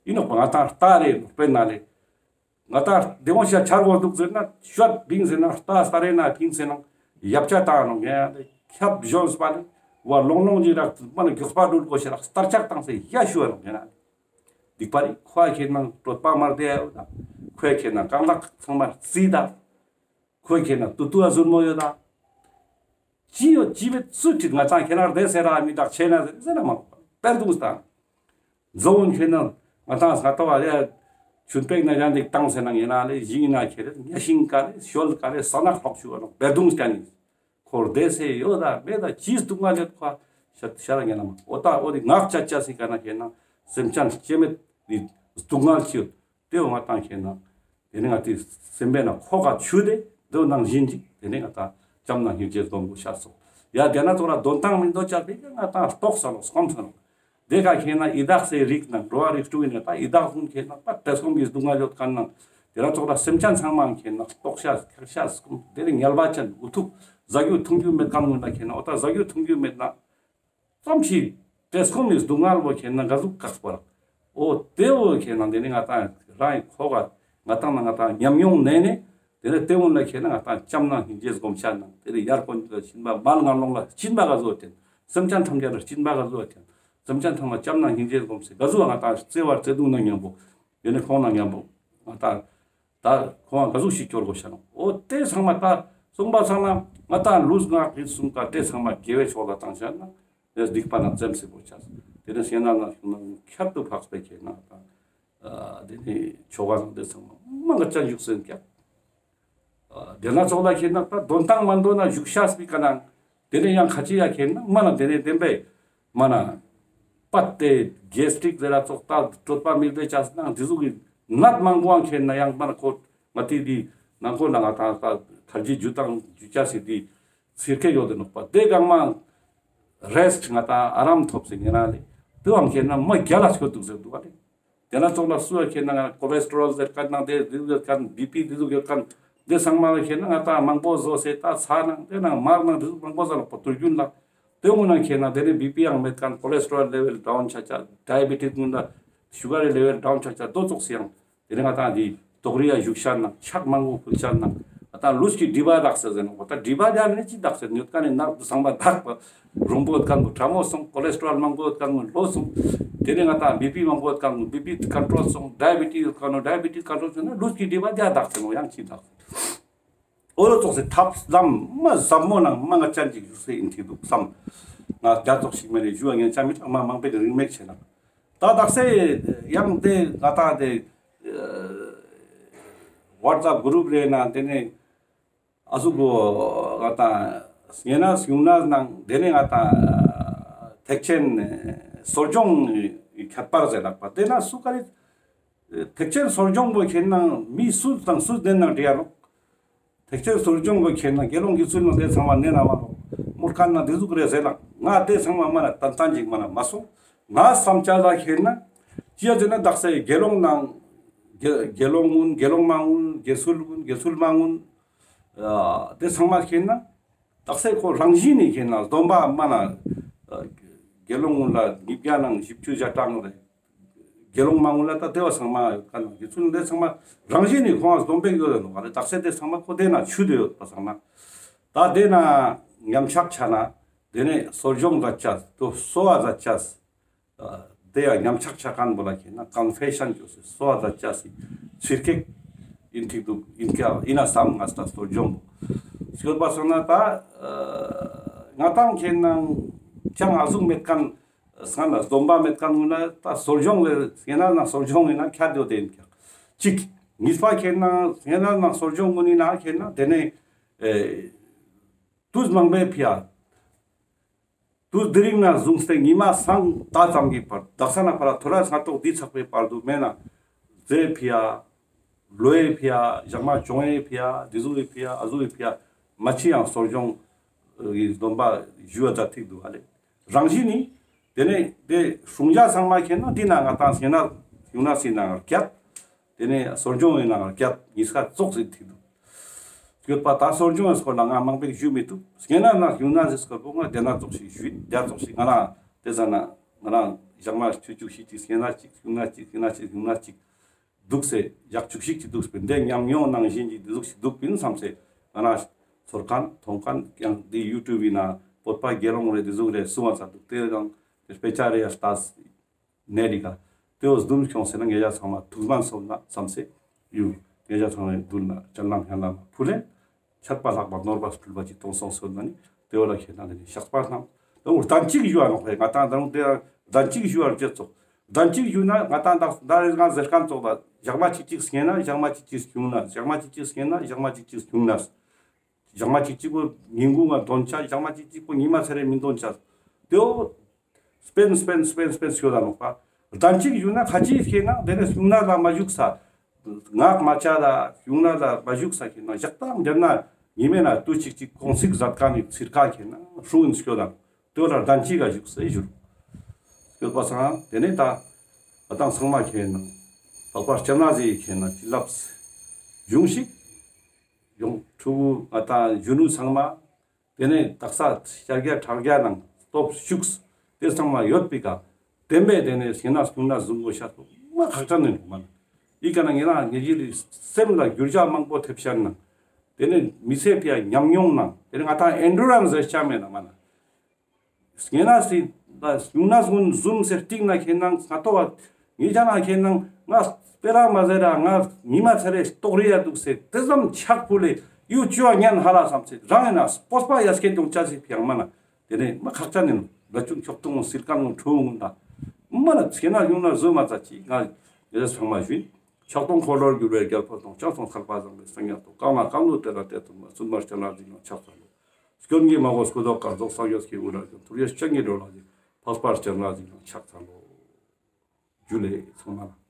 ཡིན་ནོག་པ་ང་ཏང་རྟ་རེ་དཔེར་ན་ལེ། ང་ཏང་བདེ་མོ་ཤ་ཆར་གོ་འདུག་ཟེར་ན་ཤོད་བིང་ཟེར་ན་རྟ་སྟ་རེ་ན་བིང་ཟེར་ན་ཡབ་ཆ་བཏང་ནོག་ངས་ལེ། ཁྱབ་བཞོན་སྤ་ལེ་བ་ལོང་ལོང་ཇི་རག་མ་ན་མགྱོགས་པ་འགྲུལ་གོ་ཤ་རག་སྟར་ཆག་བཏང་སེ་ཡ་ཤུ་ནོག་ངས་ན་ལེ། སྡིག་པ་རེ་ཁོ་ཁེན་ན་གྲོད་པ་མར་དེ་ཡོད་ད། ཁོ་ཁེན་ན་རྐང་ལག་ཚང་མ་རྩི་ད། ཁོ་ཁེན་ན་ཏུ་ཏུ་ཨ་ཟུར་མོ་ཡོད་ད། ཅི་ཡོད་ཅི་མེད་སུ་ཁྲིད། ང་ཚང་ཁེན་ན་རྡེ་སེ་ར་མི་དག་ཆེ་ན་ཟེར་ཟེར་ན་མ་པར་དུང་སྟ། མཛོ་བོ་ཁེན་ན་ང་ཚང་ས་ཏོ་བ་ལེ་ཆུན་པེག་ན་ཡང་དེ་བཏང་སེ་ན་ཡིན་ན་ལེ་ཞིང་ན་ཁེ་རེ་ཉ་ཤིང་ཀ་ལེ་ཤོལ་ཀ་ལེ་ས་ནག་ལོག་ཆུ་བ་ལོག་པར་དུང་སྟ་ནི། ཁོ་རྡེ་སེ་ཡོད་ད་མེད་ད་ཅི་སྡུག་བསྔལ་ཡོད་ཁོ་ཤ་ཤ་ར་ངེ་ན་མ་འོ་ད་འོ་དེ་ངག་ཆ་ཆ་སི་ཀ་ན་ཁེན་ན་སེམས་ཅན་སྐྱེ་མེད་དེ་སྡུག་བསྔལ་ཅི་ཡོད། དེ་བོ་ང་ཏང་ཁེན་ན་དེ་ནི་ང་ཏི་སེམས་པའི་ནང་ཁོག་ག་ཆུ་དེ་དེ་ནང་བཞིན་ཅིག་དེ་ནི་ང་ཏང་བྱམས་ནང་སྙིང་རྗེ་སྡོམ་དགོས་ཤ་སོང་། ཡ་དེ་ན་ཚོགས་ལ་དོན་ཐང་མི་འདོད་ཅག་དེ་ང་ཏང་རྟོགས་ས་ལོ་སྐོམ་ས་ལོ། དེ་ཀ་ཁེན་ན་ཡི་དྭགས་སེ་རིགས་ནང་འགྲོ་བ་རིགས་དྲུག་ཡིན་ན་ད་ཡི་དྭགས་ཀུན་ཁེན་ན་ད་དེ་སྐོམ་གྱི་སྡུག་བསྔལ་ཡོད་ཁན་ནང་དེ་ན་ཚོགས་ལ་སེམས་ཅན་ཚང་མ་ཁེན་ན་རྟོགས་ཤ་ཁེགས་ཤ་སྐོམ་དེ་ནི་ངལ་བ་ཅན་འུ་ཐུག་ཟ་རྒྱུ་འཐུང་རྒྱུ་མེད་ཁན་ཀུན་ལ་ཁེན་ན་འོ་ད་ཟ་རྒྱུ་འཐུང་རྒྱུ་མེད་ན། ཙམ་ཞིག་བཀྲེས་སྐོམ་ནི་སྡུག་བསྔལ་བོ་ཁེན་ན་ག་ཟུག་དཀགས་པ་རག། འོ་དེ་བོ་ཁེན་ན་དེ་ནི་ང་ཏང་རང་ཡི་ཁོག་ག་ང་ཏང་ན་ང་ཏང་ཉམས་མྱོང་ནས་ནས་དེ་ནས་དེ་བོ་ལ་ཁེན་ན་ང་ཏང་བྱམས་ནང་སྙིང་རྗེ་སྒོམ་ཤ་ནང་དེ་ནི་ཡར་དཀོན་མཆོག་ལ་སྦྱིན་པ་མར་ངན་སློང་ལ་སྦྱིན་པ་ག་ཟུག་ཡོད་དེ་སེམས་ཅན་ཐམས་ཅད་ལ་སྦྱིན་པ་ག་ཟུག་ཡོད་དེ་ ཙམ་ཅན་ཐང་མ་ལྕམ་ནང་སྙིང་རྗེ་སྒོམ་སེ་ག་ཟུག་ང་ཏང་བརྩེ་བ་བརྩེ་གདུང་ནང་མཉམ་པོ་དེ་ནས་ཁོང་ནང་མཉམ་པོ་ང་ཏང་ད་ཁོང་ག་ཟུག་ཞིག་སྐྱོར་དགོས་ཤ་ནོ། འོ་དེ་ཚང་མ་ད་གསུངས་པ་ཚང་མ་ང་ཏང་ལུས་ངག་ཡིད་གསུམ་ཀ་དེ་ཚང་མ་དགེ་བའི་ཕྱོགས་ལ་བཏང་ཤ་ན་དེ་སྡིག་པ་ནང་འཛེམ་སེ་བོ་ཆ། དེ་ནས་སེམས་ནང་ན་ཁྱད་དུ་འཕགས་པའི་ཁྱེད་ན་ད་དེ་ནས་ཆོ་ག་ནང་དེ་ཚང་མ་མ་ང་ཅན་བཞུགས་སེ་ཀྱང་། དེ་ན་ཚོགས་ལ་ཁྱེད་ན་ད་དོན་ཐང་མ་འདོན་ན་བཞུགས་ཤ་སྤི་ཀ་ནང་དེ་ནས་ཡང་ཁ་ཅི་ཡ་ཁྱེད་ན་མ་ན་དེ་ནས་བདེན་པའི་མ་ན་པད་དེ་གེ་སི་ཊིག་ཟེར་ར་ཚོགས་ད་གྲོད་པ་མི་བདེ་ཆ་ནང་དེ་ཟུག་གི་ནད་མང་པོའང་ཁྱེད་ན་ཡང་མ་ན་ཁོ་ང་ཏི་དེ་ནང་ཁོ་ལ་ང་ཏང་ད་ཐར་རྗེས་འཇུ་དང་འཇུ་ཆ་སི་དེ་ཚིར་ཁེ་ཡོད་དེ་ནོག་པ། དེ་གང་མ་རེ་སི་ཊི་ང་ཏང་ཨ་རམ་ཐོབ་སེ་ཉེ་ན་ལེ་དེའང་ཁྱེད་ན་མ་རྒྱལ་ལ་སྐྱོད་འདུག་ཟེར་འདུག་པ་ལེ། དེ་ན་ཚོགས་ལ་སུ་ཡ་ཁྱེད་ན་ང་ཀོ་ལེ་སི་ཊོ་རོལ་ཟེར་མཁན་ནང་དེ་དེ་ཟུག་ཡོད་མཁན་བི་པི་དེ་ཟུག་ཡོད་མཁན་དེ་ཚང་མ་ལ་ཁྱེད་ན་ང་ཏང་མང་པོ་བཟོ་སེ་ད་ཚ་ནང་དེ་ནང་མར་ནང་དེ་ཟུག་མང་པོ་ཟ་ལོག་པ་དུས་རྒྱུན་ལ་དེ་ངུ་ནང་ཁྱེད་ན་དེ་ནས་བི་པི་ཡང་མེད་མཁན་ཀོ་ལེ་སི་ཊོ་རོལ་ལེ་ཝེལ་ཌའུན་ཆ་ཆ་ཌའི་བི་ཊིས་ངུ་ན་ཤུ་གར་ལེ་ཝེལ་ཌའུན་ཆ་ཆ་དོ་ཚོགས་སེ་ཡང་དེ་ནས་ང་ཏང་དེ་དོག་རི་ཡ་བཞུགས་ཤ་ན་ཕྱག་མང་པོ་ཕུལ་ཤ་ན་ང་ཏང་ལུས་ཀྱི་སྒྲིབ་པ་དག་ས་ཟེར་ནོ། ད་སྒྲིབ་པ་དེ་ནི་ཅི་དག་ཟེར་ཉོད་ཀ་ནི་ནག་ཏུ་ཚང་མ་དག་པ་རོང་པོ་ཡོད་མཁན་གོ་ཕྲ་མོ་སོང་། ཀོ་ལེ་སི་ཊོ་རོལ་མང་པོ་ཡོད་མཁན་གོ་ལོ་སོང་། དེ་ནས་ང་ཏང་བི་པི་མང་པོ་ཡོད་མཁན་གོ་བི་པི་ཀོན་ཊོལ་སོང་། ཌའི་བི་ཊིས་ཡོད་མཁན་གོ་ཌའི་བི་ཊིས་ཀོན་ཊོལ་སོང་ན་ལུས་ཀྱི་སྒྲིབ་པ་དེ་དག་ཟེར་ནོ། ཡང་ཅི་དག་ཟེར། འོ་ལོ་ཚོགས་སེ་ཐབས་ལམ་མ་ཟབ་མོ་ནང་མ་ང་ཅན་ཅིག་བཞུགས་སེ་ཡིན་ཐིག་འདུག་བསམ། ང་རྒྱ་ཚོགས་ཤིག་མེ་རེ་ཞུ་བ་ངན་ཆ་མི་དྲག་མ་མང་པོ་རིང་མེད་ཆེ་ན། ད་དག་སེ་ཡང་དེ་ང་ཏང་དེ་ཝ་ཊི་སེབ་གུ་རུབ་རེ་ན་དེ་ནས་ཨ་ཟུག་གོ་ང་ཏང་སྙེ་ན་སྙུང་ན་ནང་དེ་ནས་ང་ཏང་ཐེག་ཆེན་གསོ་སྦྱོང་ཁྱད་པར་ཟེར་ལགས་པ། དེ་ན་སུ་ག་རེ་ཐེག་ཆེན་གསོ་སྦྱོང་གོ་ཁྱེད་ན་མི་སུ་དང་སུ་དེ་ནང་འདྲེ་ཡ་ནོ། ཐེག་ཆེན་གསོ་སྦྱོང་གོ་ཁྱེད་ན་དགེ་སློང་གི་ཚུལ་ནང་དེ་ཚང་མ་ནེ་ན་མ་ནོ། མུར་ཁན་ན་དེ་ཟུག་རེ་ཟེར་ལགས། ང་དེ་ཚང་མ་མ་ན་ཏན་ཏན་ཅིག་མ་ན་མ་སོང་། ང་བསམ་ཆ་ལ་ཁྱེད་ན་ཅི་ཡ་ཟེར་ན་དག་ས་དགེ་སློང་ནང་དགེ་དགེ་སློང་ངུན་དགེ་སློང་མ་ངུན་དགེ་ཚུལ་ངུན་དགེ་ཚུལ་མ་ངུན། ཨ་དེ་ཚང་མ་ཁྱེད་ན་དག་ས་ཁོ་རང་བཞིན་ནི་ཁྱེད་ན་སྡོམ་པ་མ་ན་ཨ་དགེ་སློང་ངུན་ལ་ཉིས་བརྒྱ་ནང་བཞི་བཅུ་ཞེ་གྲངས་རེ། དགེ་སློང་མ་ངུན་ལ་ད་དེ་བ་ཚང་མ་ཡོད་ཁན་དགེ་ཚུལ་དེ་ཚང་མ་རང་བཞིན་ནི་ཁོང་སྡོམ་པའི་ཡོད་ནོ་ག་རེ། དག་ས་དེ་ཚང་མ་ཁོ་དེ་ན་ཆུད་དེ་ཡོད་པ་ཚང་མ། ད་དེ་ན་ཉམས་ཆག་ཆ་ན་དེ་ནས་གསོ་སྦྱོང་ཛད་ཅས་དོ་གསོ་བ་ཛད་ཅས། ཨ་དེ་ཡང་ཉམས་ཆག་ཆ་ཁན་བོ་ལ་ཁྱེད་ན་ཀོན་ཕེ་ཤན་ཅོས་སེ་གསོ་བ་ཛད་ཅས་སི་ཚིར་ཁེག་ཡིན་ཐིག་འདུག་ཡིན་ཀྱང་ཡིན་ན་བསམ་ང་ས་གསོ་སྦྱོང་ཤོད་པ་སོང་ན་ད་ཨ་ང་ཏང་ཁྱེད་ན་ཅང་ཨ་ཟུག་མེད་ཁན་སྔན་ལ་སྡོམ་པ་མེད་ཁན་ངུན་ན་ད་གསོ་སྦྱོང་བས་སྔན་ན་གསོ་སྦྱོང་ཡིན་ན་ཁྱད་ཡོད་དེ་ཡིན་ཀྱང་གཅིག། གཉིས་པ་ཁྱེད་ན་སྔན་ན་གསོ་སྦྱོང་ངུན་ཡིན་ན་ཁྱེད་ན་དེ་ནས་ཨེ་དུས་མང་པོའི་ཕི་ཡ་དུས་དེ་རིང་ན་བཟུང་སྟེ་ཉི་མ་སང་ད་ཙམ་གྱི་བར་དག་ས་ན་ཕར་ཐོ་ར་སྔ་ཏོག་འདི་ཚག་པའི་བར་དུ་མེད་ན་ཟེ་ཕི་ཡ་ལོའི་ཕི་ཡ་ཞག་མ་ཅོང་ཡའི་ཕི་ཡ་འདི་ཟུག་གི་ཕི་ཡ་ཨ་ཟུག་གི་ཕི་ཡ་མ་ཆི་ཡང་གསོ་སྦྱོང་གི་སྡོམ་པ་ཞུ་བ་ད་ཐིག་འདུག་ཨ་ལེ། རང་བཞིན་ནི། དེ་ནས་དེ་སྲུང་བྱ་ཚང་མ་ཁྱེད་ན་འདི་ན་ང་ཏང་སེ་ན་ཡུང་ན་སི་ནང་བརྒྱད། དེ་ནས་གསོ་སྦྱོང་ཡི་ནང་བརྒྱད་ཉིས་ཀ་ཙོགས་སེ་ཐིག་འདུག་ཡོད་པ། ད་གསོ་སྦྱོང་ཡི་སྐོར་ལ་ང་མང་པོ་ཞུ་མི་ཐུབ། སེ་ན་ན་ཡུང་ན་སི་སྐོར་པོ་ང་དེ་ན་ཙོགས་ཤིག་ཞུ་དེ་ཙོགས་ཤིག་ང་རང་དེ་ཟ་ན་ང་རང་ཞག་མ་ཆུ་ཆུ་ཤིག་ཅིག་སེ་ན་ཅིག་ཡུང་ན་ཅིག་སེ་ན་ཅིག་ཡུང་ན་ཅིག་འདུག་སེ་ཡག་ཅུག་ཤིག་ཅིག་འདུག་སྤེ་འདི་ཉམས་མྱོང་ནང་བཞིན་གྱི་འདི་ཟུག་ཞིག་འདུག་པིན་བསམ་སེ་ང་རང་ཚོར་ཁན་མཐོང་ཁན་ཡང་འདི་ཡུ་ཊུབ་ཡིན་ན་བོད་པ་དགེ་སློང་རེ་འདི་ཟུག་རེ་གསུང་བ་ཚར་འདུག་དེ་ཡང་དེ་དཔེ་ཆ་རེ་ཡ་ལྟས་ནེ་རི་ག་དེ་འོ་འདུམ་ཁྱོང་སེ་ན་ངེད་ཅག་ཚང་མ་ཐུགས་སྨན་སོང་ན་བསམ་སེ་ཡུ་ངེད་ཅག་ཚང་མའི་མདུན་ན་སྤྱན་ལམ་སྙན་ལམ་ཕུལ་ལེ། ཆད་པ་ལྷག་པ་ནོར་བ་སྤྲུལ་པ་ཅིག་གཏོང་སོང་སོང་ན་ནི་དེ་བོ་ལ་ཁྱེད་ན་ནི་བཤགས་པ་གནང་། དང་བདེན་ཅིག་ཞུ་བ་ནོག་ཕེ་ང་ཏང་དང་དེ་བདེན་ཅིག་ཞུ་བར་བྱེད་ཙོག་བདེན་ཅིག་ཞུ་ན་ང་ཏང་དང་ད་རེས་ང་ཟེར་ཁན་ཙོག་ལ་ཞག་མ་ཅིག་ཅིག་སྙེ་ན་ཞག་མ་ཅིག་ཅིག་ཁྱུང་ན་ཞག་མ་ཅིག་ཅིག་སྙེ་ན་ཞག་མ་ཅིག་ཅིག་ཁྱུང་ན། ཞག་མ་ཅིག་ཅིག་པོ་ཉིན་གུང་ང་འདོན་ཆ་ཞག་མ་ཅིག་ཅིག་པོ་ཉི་མ་ཚེ་རེ་མི་འདོན་ཆ། དེ་བོ་སྤེན་སྤེན་སྤེན་སྤེན་ཞུ་ད་ནོག་པ། བདེན་ཅིག་ཞུ་ན་ཁ་ཅིག་ཤེས་ན་དེ་ནས་སྙུང་གནས་ལ་མ་བཞུགས་ས། ངག་མ་བཅད་ད་སྙུང་གནས་ལ་མ་བཞུགས་ས་ཁྱེད་ན་ཞག་དང་དེ་ན་ཉི་མའི་ན་དུས་ཅིག་ཅིག་གུང་ཚིགས་ཟ་ཁན་ནི་ཚིར་ཁ་ཁྱེད་ན་སྲུང་ཡིན་སྐྱོད་དང་དེ་བོ་ལ་བདེན་ཅིག་ག་བཞུགས་སེ་ཞུ་རུ། སྐྱོད་པ་སང་དེ་ནས་ད་ང་ཏང་ཚང་མ་ཁྱེད་ན་ལྷག་པར་སྤྱན་རས་གཟིགས་ཁྱེད་ན་བྱིན་རླབས་ཡོང་ཞིག་ཡོང་ཕྲུ་གུ་ང་ཏང་གཞོན་ནུ་ཚང་མ། དེ་ནས་དག་ས་ཤར་རྒྱ་ཁྲག་རྒྱ་ནང་སྟོབས་ཤུགས་དེ་ཚང་མ་ཡོད་པའི་ཀ་བདེན་པའི་དེ་ནས་སྙེ་ན་སྙུང་གནས་བཟུང་དགོས་ཤ་སྟོབས་མ་ཁག་ཅན་ནས་མ་ན། ཨི་ཀ་ན་ངེད་རང་ངེད་ཀྱི་སེམས་ལ་འགྱུར་བ་མང་པོ་ཐེབས་ཤ་ན། དེ་ནས་མི་ཚེ་ཕི་ཡ་ཉམས་མྱོང་ནང་དེ་ནས་ང་ཏང་ཨེན་ཌུ་རན་སི་ཟེར་ཆ་མེད་ན་མ་ན། སྙེ་ན་སི་ ད་ཡུང་ན་ཟུམ་ཟུམ་ཟེར་སྟིང་ན་ཁེན་ན་ང་ཏོ་བ་ངེད་ཅག་ན་ཁེན་ན་ང་སྤེ་ར་མ་ཟེར་ར་ང་མི་མ་ཚེ་རེ་ལྟོགས་རི་ཡ་འདུག་ཟེར་དེ་ཙམ་ཕྱག་ཕུལ་ལེ་ཡུ་ཅུ་བ་ཉན་ཧ་ལ་བསམ་ཚེ་རང་ཡིན་ན་སྤོས་པ་ཡ་སྐད་ཀྱང་ཅ་ཞིག་ཕིའང་མ་ན་དེ་ནས་མ་ཁག་ཅན་ཡིན་ལ་ཆུང་ཁྱོག་ཐུང་སིལ་ཀང་ངོ་ཁྲོ་ངོ་ན་མ་ན་ཁེན་ན་ཡུང་ན་ཟུམ་མ་ཙ་ཅིག་ང་ཡེ་རེ་ཚང་མ་ཞུས། ཕྱག་སྟོང་འཁོར་ལོར་བསྒྱུར་བའི་རྒྱལ་པོ་དང་། ཕྱག་སྟོང་ཐར་པ་བཟང་པོའི་སངས་རྒྱས་དང་། གང་ལ་གང་འདུལ་དེ་ལ་དེ་བསྟུན་པ། བཙུན་མ་སྤྱན་རས་གཟིགས་ལ་ཕྱག་འཚལ་ལོ། སྐྱོན་གྱིས་མ་གོས་སྐུ་མདོག་དཀར། རྫོགས་སངས་རྒྱས་ཀྱི་དབུ་སྐྲ་གྱོན། ཐུགས་རྗེ་སྤྱན་གྱིས་འགྲོ་ལ་གཟིགས། འཕགས་པ་སྤྱན་རས་གཟིགས་ལ་ཕྱག་འཚལ་ལོ། ཇུ་ལེ་ཚང་མ་ལ།